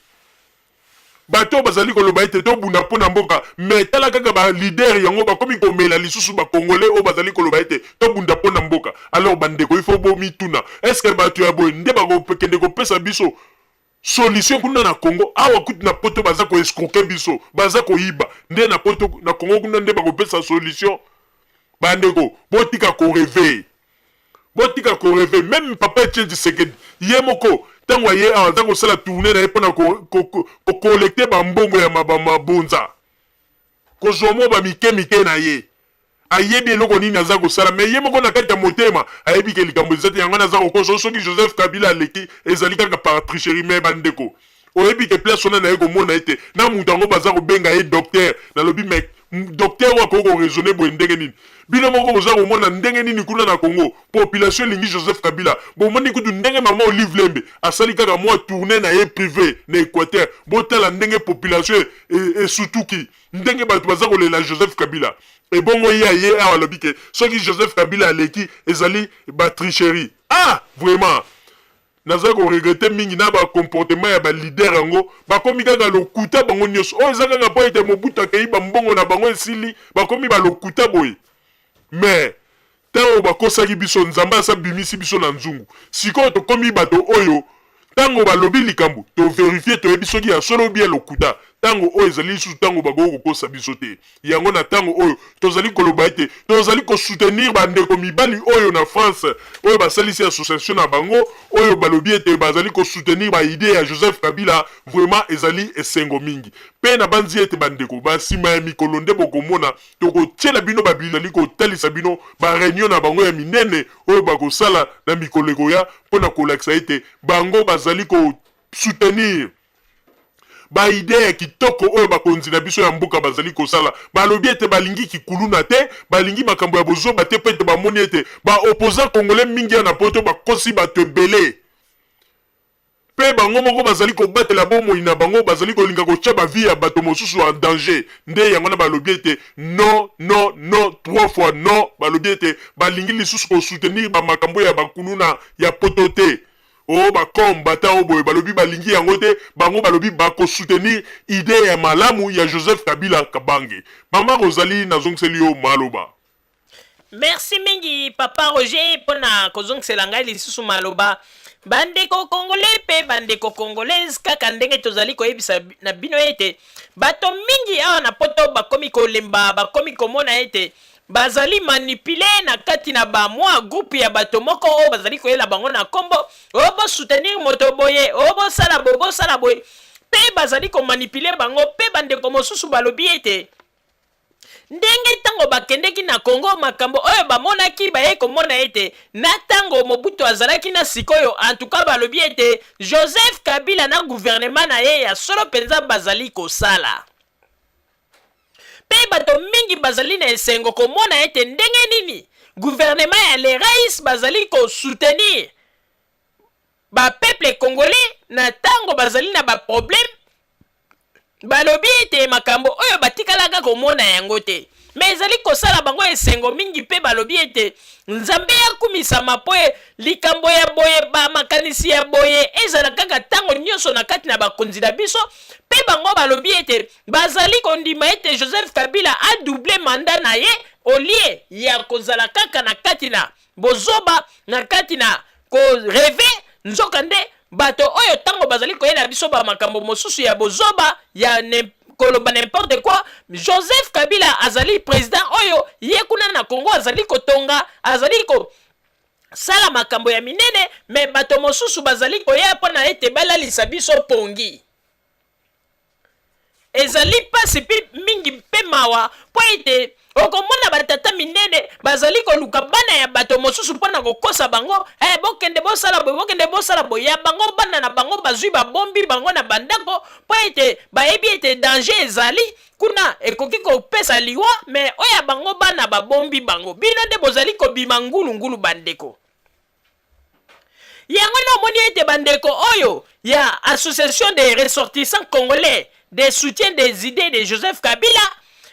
Bato oyo bazali koloba ete tobunda mpo na mboka, mais tala kaka ba leaders yango bakomi komela lisusu ba congolais oyo bazali koloba ete tobunda mpo na mboka. Alors ba ndeko il faut bomituna, est ce que bato ya boye nde bakokende kopesa biso solution kuna na Congo? Awa kutu na poto baza ko escroquer biso, baza koyiba, nde na poto na Congo kuna nde bakopesa solution? Ba ndeko botika ko rever. Botika ko rever. Meme papa Etienne Tshisekedi ye moko tango aye awa aza kosala tournee na ye pona ko ko collecter ba mbongo ya ba mabonza. Kozua mua ba mike mike na ye. Ayebi eloko nini aza kosala mais ye moko na kati ya motema ayebi ke likambo eza te yango wana aza kokosa soki Joseph Kabila aleki ezali kaka par tricherie mais ba ndeko oyebi ke place wana naye komona ete na moto yango baza kobenga ye docteur nalobi mais docteur oyo akoki ko raisonner boye ndenge nini? Bino moko boza komona ndenge nini kuna na Congo population elingi Joseph Kabila bomoni kutu ndenge mama Olive Lembe asali kaka mua tournee na ye prive na Equateur botala ndenge population esutuki ndenge batu baza kolela Joseph Kabila ebongo ye aye awa alobi ke soki Joseph Kabila aleki ezali ba tricherie ah vraiment Naza ko regretter mingi na ba comportement ya ba leader yango, bakomi kaka lokuta bango nioso. Oyo eza kaka po ete Mobutu akeyi ba mbongo na bango esili, bakomi ba lokuta boye. Mais tango bakosaki biso, Nzambe asi abimisi biso na nzungu. Sikoyo tokomi bato oyo tango balobi likambo, to verifier toyebi soki ya solo ou bien lokuta. Tango oyo ezali lisusu tango bakoki kokosa biso te. Yango na tango oyo tozali koloba ete tozali ko soutenir ba ndeko mibali oyo na France oyo basalisi association na bango oyo balobi ete bazali ko soutenir ba idees ya Joseph Kabila, vraiment ezali esengo mingi. Pe nabanzi ete ba ndeko ba sima ya mikolo nde bokomona tokotiela bino ba bilali kotalisa bino ba reunion na bango ya minene oyo bakosala na mikolo ekoya pona kolakisa ete bango bazali ko soutenir Ba idees ya kitoko oyo bakonzi na biso ya mboka bazali kosala. Balobi ete balingi kikuluna te, balingi makambo ya bozoba te mpo ete bamoni ete ba opposants congolais mingi awa na poto bakosi bato ebele. Mpe bango moko bazali kobatela bomoi na bango, bazali kolinga kotya ba vie ya bato mosusu en danger. Nde yango wana balobi ete non, non, non, trois fois non. Balobi ete balingi lisusu ko soutenir ba makambo ya ba kuluna ya poto te. Oh ba combattants oyo boye balobi balingi yango te, bango balobi bako soutenir idee ya malamu ya Joseph Kabila Kabange. Mama Rosalie, nazongiseli yo maloba. Merci mingi papa Roger pona kozongisela ngai lisusu maloba. Bandeko congolais pe bandeko congolaise, kaka ndenge tozali koyebisa na bino ete bato mingi awa na poto bakomi kolemba, bakomi komona ete bazali manipule na kati na ba mwa groupe ya bato moko oyo bazali koyela bango na kombo oyo bosoutenir moto boye, oyo bosala boye, bosala boye, pe bazali komanipule bango. Pe bandeko mosusu balobi ete ndenge ntango bakendeki na Congo, makambo oyo bamonaki, baye komona ete na ntango Mobutu azalaki na sikoyo, en tout cas balobi ete Joseph Kabila na gouvernement na ye ya solo mpenza bazali kosala. Pe bato mingi bazali na esengo komona ete ndenge nini gouvernement ya le rais bazali ko soutenir ba peuple congolais na ntango bazali na ba problème. Balobi ete makambo oyo batikalaka komona yango te, me ezali kosala bango esengo mingi. Mpe balobi ete Nzambe akumisama mpo likambo ya boye, ba makanisi ya boye ezala kaka ntango nyonso na kati na bakonzi na biso. Mpe bango balobi ete bazali kondima ete Joseph Kabila adouble mandat na ye olie ya kozala kaka na kati na bozoba, na kati na koreve. Nzokande bato oyo ntango bazali koyela biso ba makambo mosusu ya bozoba ya koloba n'importe quoi, Joseph Kabila azali president oyo ye kuna na Congo azali kotonga, azali ko sala makambo ya minene, me bato mosusu bazali koya mpo na ete balalisa biso pongi. Ezali mpasi mingi mpe mawa mpo ete okomona batata minene bazali koluka bana ya bato mosusu mpo na kokosa bango, eh, bokende bosala boye, bokende bosala boye. Ya bango bana na bango bazwi, babombi bango na bandako mpo ete bayebi ete danger ezali kuna, ekoki kopesa liwa, me oyo ya bango bana babombi bango. Bino nde bozali kobima ngulungulu, bandeko. Yango nde omoni ete bandeko oyo ya Association des ressortissants congolais de soutien des idées de Joseph Kabila,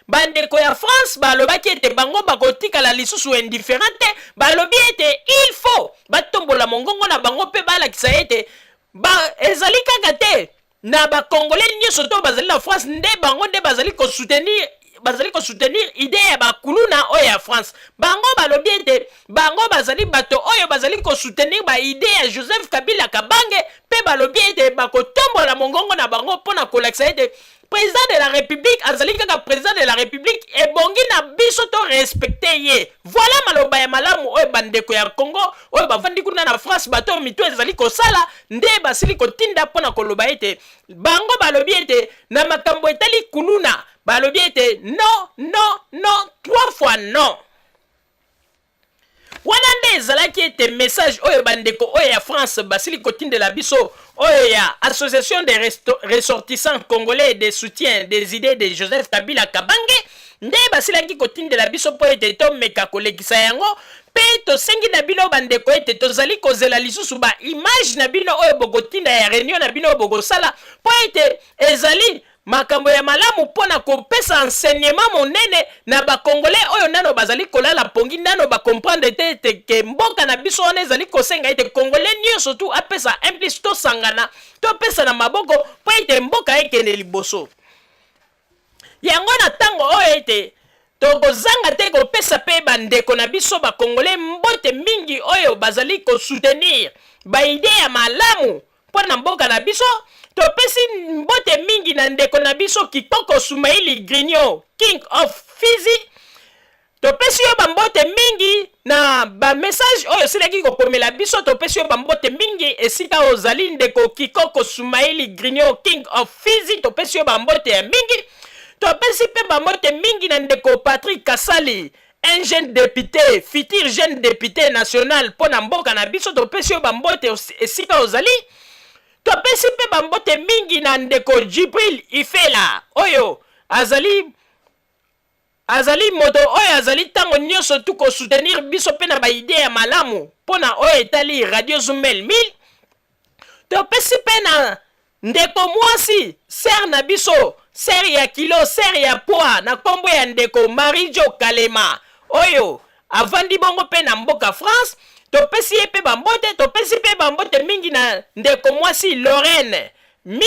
bandeko ya France balobaki ete bango bakotikala lisusu indifférent te. Balobi ete il faut batombola mongongo na bango mpe balakisa ete ba ezali kaka te na ba congolais nyonso to bazali na France nde bango nde bazali kosoutenir, bazali kosoutenir idee ya bakuluna oyo ya France. Bango balobi ete bango bazali bato oyo bazali kosoutenir ba idee ya Joseph Kabila Kabange, mpe balobi ete bakotombola mongongo na bango mpo na kolakisa ete président de la République azali kaka président de la République, ebongi na biso to respecte ye. Voilà maloba ya malamu oyo bandeko ya Congo oyo bavandi kuna na France, bato oyo mito ezali kosala nde basili kotinda mpo na koloba ete bango balobi ete na makambo etali kuluna, balobi ete non, non, non, trois fois non. Wana nde ezalaki ete message oyo bandeko oyo ya France basili kotindela biso, oyo ya Association des ressortissants congolais de soutien des idées de Joseph Kabila Kabange, nde basilaki kotindela biso mpo ete tomeka kolekisa yango. Mpe tosengi na bino bandeko ete tozali kozela lisusu ba image na bino oyo bokotinda ya reunion na bino oyo bokosala, mpo ete ezali makambo ya malamu mpo na kopesa enseignement monene na ba congolais oyo nano bazali kolala pongi, nano ba comprendre te ete ke mboka na biso wana ezali kosenga ete congolais nyonso tu apesa un plus, tosangana, topesana maboko mpo ete mboka ekende liboso. Yango na ntango oyo ete tokozanga te kopesa mpe bandeko na biso ba congolais mbote mingi oyo bazali kosoutenir ba idee ya malamu mpo na mboka na biso. Topesi mbote mingi na ndeko na biso Kikoko Sumaili Grignon, King of Fizi. Topesi yo bambote mingi na ba message oyo osilaki kokomela biso. Topesi yo bambote mingi esika ozali, ndeko Kikoko Sumaili Grignon, King of Fizi. Topesi yo bambote ya mingi. Topesi mpe bambote mingi na ndeko Patrick Kasali, un jeune député, futur jeune député national mpo na mboka na biso. Topesi yo bambote esika ozali. Topesi mpe bambote mingi na ndeko Djibril Ifela, oyo azali moto oyo azali ntango nyonso tu kosoutenir biso mpe na baide ya malamu mpo na oyo etali Radio Zumel 1000. Topesi mpe na ndeko mwasi sœur na biso, sœur ya kilo, sœur ya poids, na nkombo ya ndeko Marijo Kalema oyo avandi bongo mpe na mboka France. Topesi ye mpe bambote. Topesi mpe bambote mingi na ndeko mwasi Lorraine Mi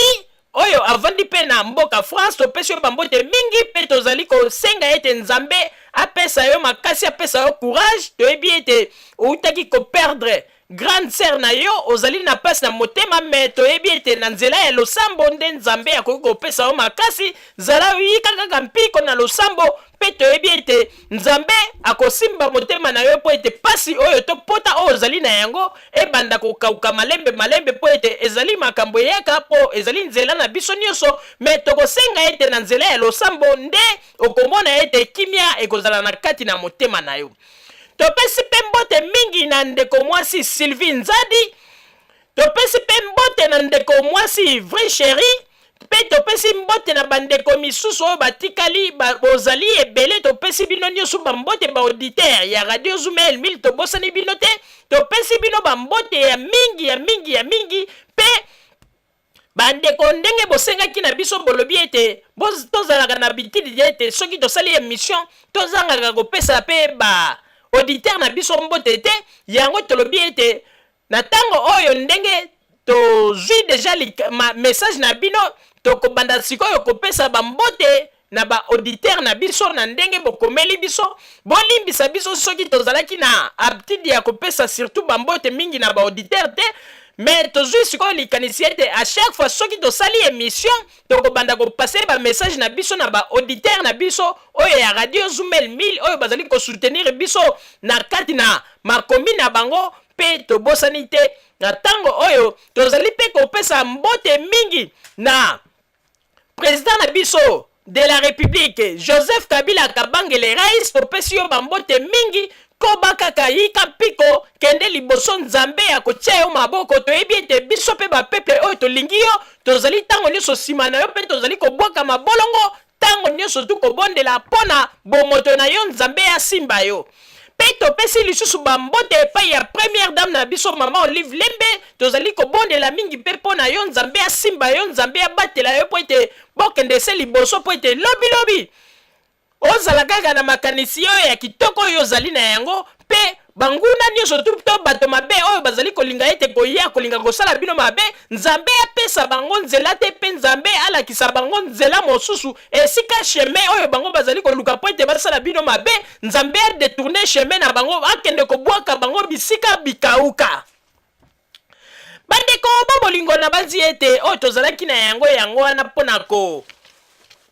oyo avandi mpe na mboka France. Topesi yo bambote mingi mpe tozali kosenga ete Nzambe apesa yo makasi, apesa yo courage. Toyebi ete outaki koperdre grande sœur na yo, ozali na mpasi na motema, me toyebi ete na nzela ya losambo nde Nzambe akoki kopesa yo makasi. Zala yika kaka mpiko na losambo, mpe toyebi ete Nzambe akosimba motema na yo mpo ete pasi oyo to pota oyo ozali na yango ebanda kokauka malembe malembe, mpo ete ezali makambo eyaka, mpo ezali nzela na biso nyonso. Me tokosenga ete na nzela ya losambo nde okomona ete kimia ekozala na kati na motema na yo. Topesi mpe mbote mingi na ndeko mwasi Sylvie Nzadi. Topesi mpe mbote na ndeko mwasi Vrai Chéri, mpe topesi mbote na bandeko misusu oyo batikali bozali ebele. Topesi bino nyonso bambote, baauditeur ya Radio Zumel 1000, tobosani bino te. Topesi bino bambote ya mingi, ya mingi, ya mingi. Mpe bandeko, ndenge bosengaki na biso, bolobi ete tozalaka na bitidi ete soki tosali émission, tozangaka kopesa mpe ba auditeur na biso mbote te. Yango tolobi ete na ntango oyo, ndenge tozwi deja message na bino, tokobanda sikoyo kopesa bambote na baauditeur na biso na ndenge bokomeli biso. Bolimbisa biso soki tozalaki na habitude ya kopesa surtout bambote mingi na baauditeur te, mais tozwi sikoyo likanisi ete à chaque fois soki tosali émission, tokobanda kopasser bamessage na biso na baauditeur na biso oyo ya Radio Zumel 1000, oyo bazali kosoutenir biso na kati na makomi na bango. Mpe tobosani te, na ntango oyo tozali mpe kopesa mbote mingi na président na biso de la République, Joseph Kabila Kabangele Rais. Topesi yo bambote mingi. Koba kaka, yika mpiko, kende liboso, Nzambe ya kotia yo maboko. Toyebi ete biso mpe bapeuple oyo tolingi yo, tozali ntango nyonso nsima na yo, mpe tozali kobwaka mabolongo ntango nyonso tu kobondela mpo na bomoto na yo, Nzambe asimba yo. Mpe topesi lisusu bambote epai ya première dame na biso, mama Olive Lembe. Tozali kobondela mingi mpe mpo na yo, Nzambe asimba yo, Nzambe abatela yo, mpo ete bokende se liboso, mpo ete lobilobi ozala kaka na makanisi oyo ya kitoko oyo ozali na yango. Mpe banguna nyonso tu to bato mabe oyo bazali kolinga ete koya kolinga kosala bino mabe, Nzambe apesa bango nzela te, mpe Nzambe alakisa bango nzela mosusu esika chemin oyo bango bazali koluka mpo ete basala bino mabe. Nzambe adétourner chemin na bango, akende kobwaka bango bisika bikauka. Bandeko ba bolingo, na banzi ete oyo tozalaki na yango yango wana mpona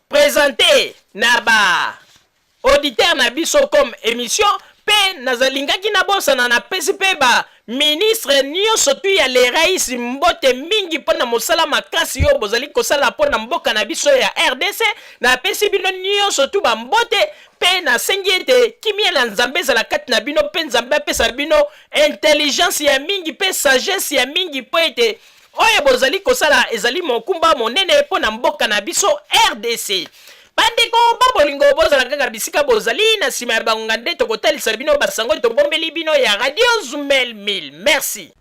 koprésenter na ba auditeur na biso comme émission. Mpe nazalingaki nabosana, napesi mpe ba ministre nyonso tu ya le rais mbote mingi mpo na mosala makasi oyo bozali kosala mpo na mboka na biso ya RDC. Napesi bino nyonso tu bambote mpe nasengi ete kimia na Nzambe ezala kati na bino, mpe Nzambe apesa bino intelligence ya mingi mpe sagesse ya mingi, mpo ete oyo bozali kosala ezali mokumba monene mpo na mboka na biso RDC. Bandeko ba bolingo, bozala kaka bisika bozali. Na nsima ya bangonga nde tokotalisa bino basango tobombeli bino ya Radio Zumel 1000. Merci.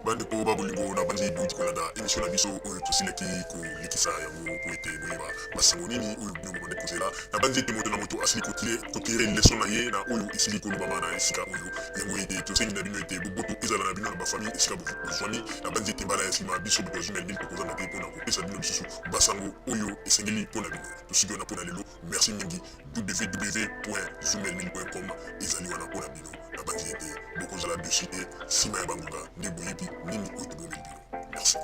Bandeko ba bolingo, na bandi bouti kolanda émission na biso oyo tosilaki kolekisa yango po ete boyeba basango nini oyo bino bobandi kozela. Na bandi ete moto na moto asili kotirer leçon na ye na oyo esili kolobama na esika oyo. Yango ete tosengi na bino ete boboto ezala na bino na bafamille esika bozwami. Na bandi ete mbala ya nsima, biso bato ya Zumel 1000 tokozanga te mpona kopesa bino lisusu basango oyo esengeli mpo na bino. Tosiki wana mpo na lelo. Merci mingi. www.zumel1000.com ezali wana mpo na bino. Na bandi ete bokozala déçus te. Nsima ya bangonga nde boyebi nini oyo tobomeli bino. Merci.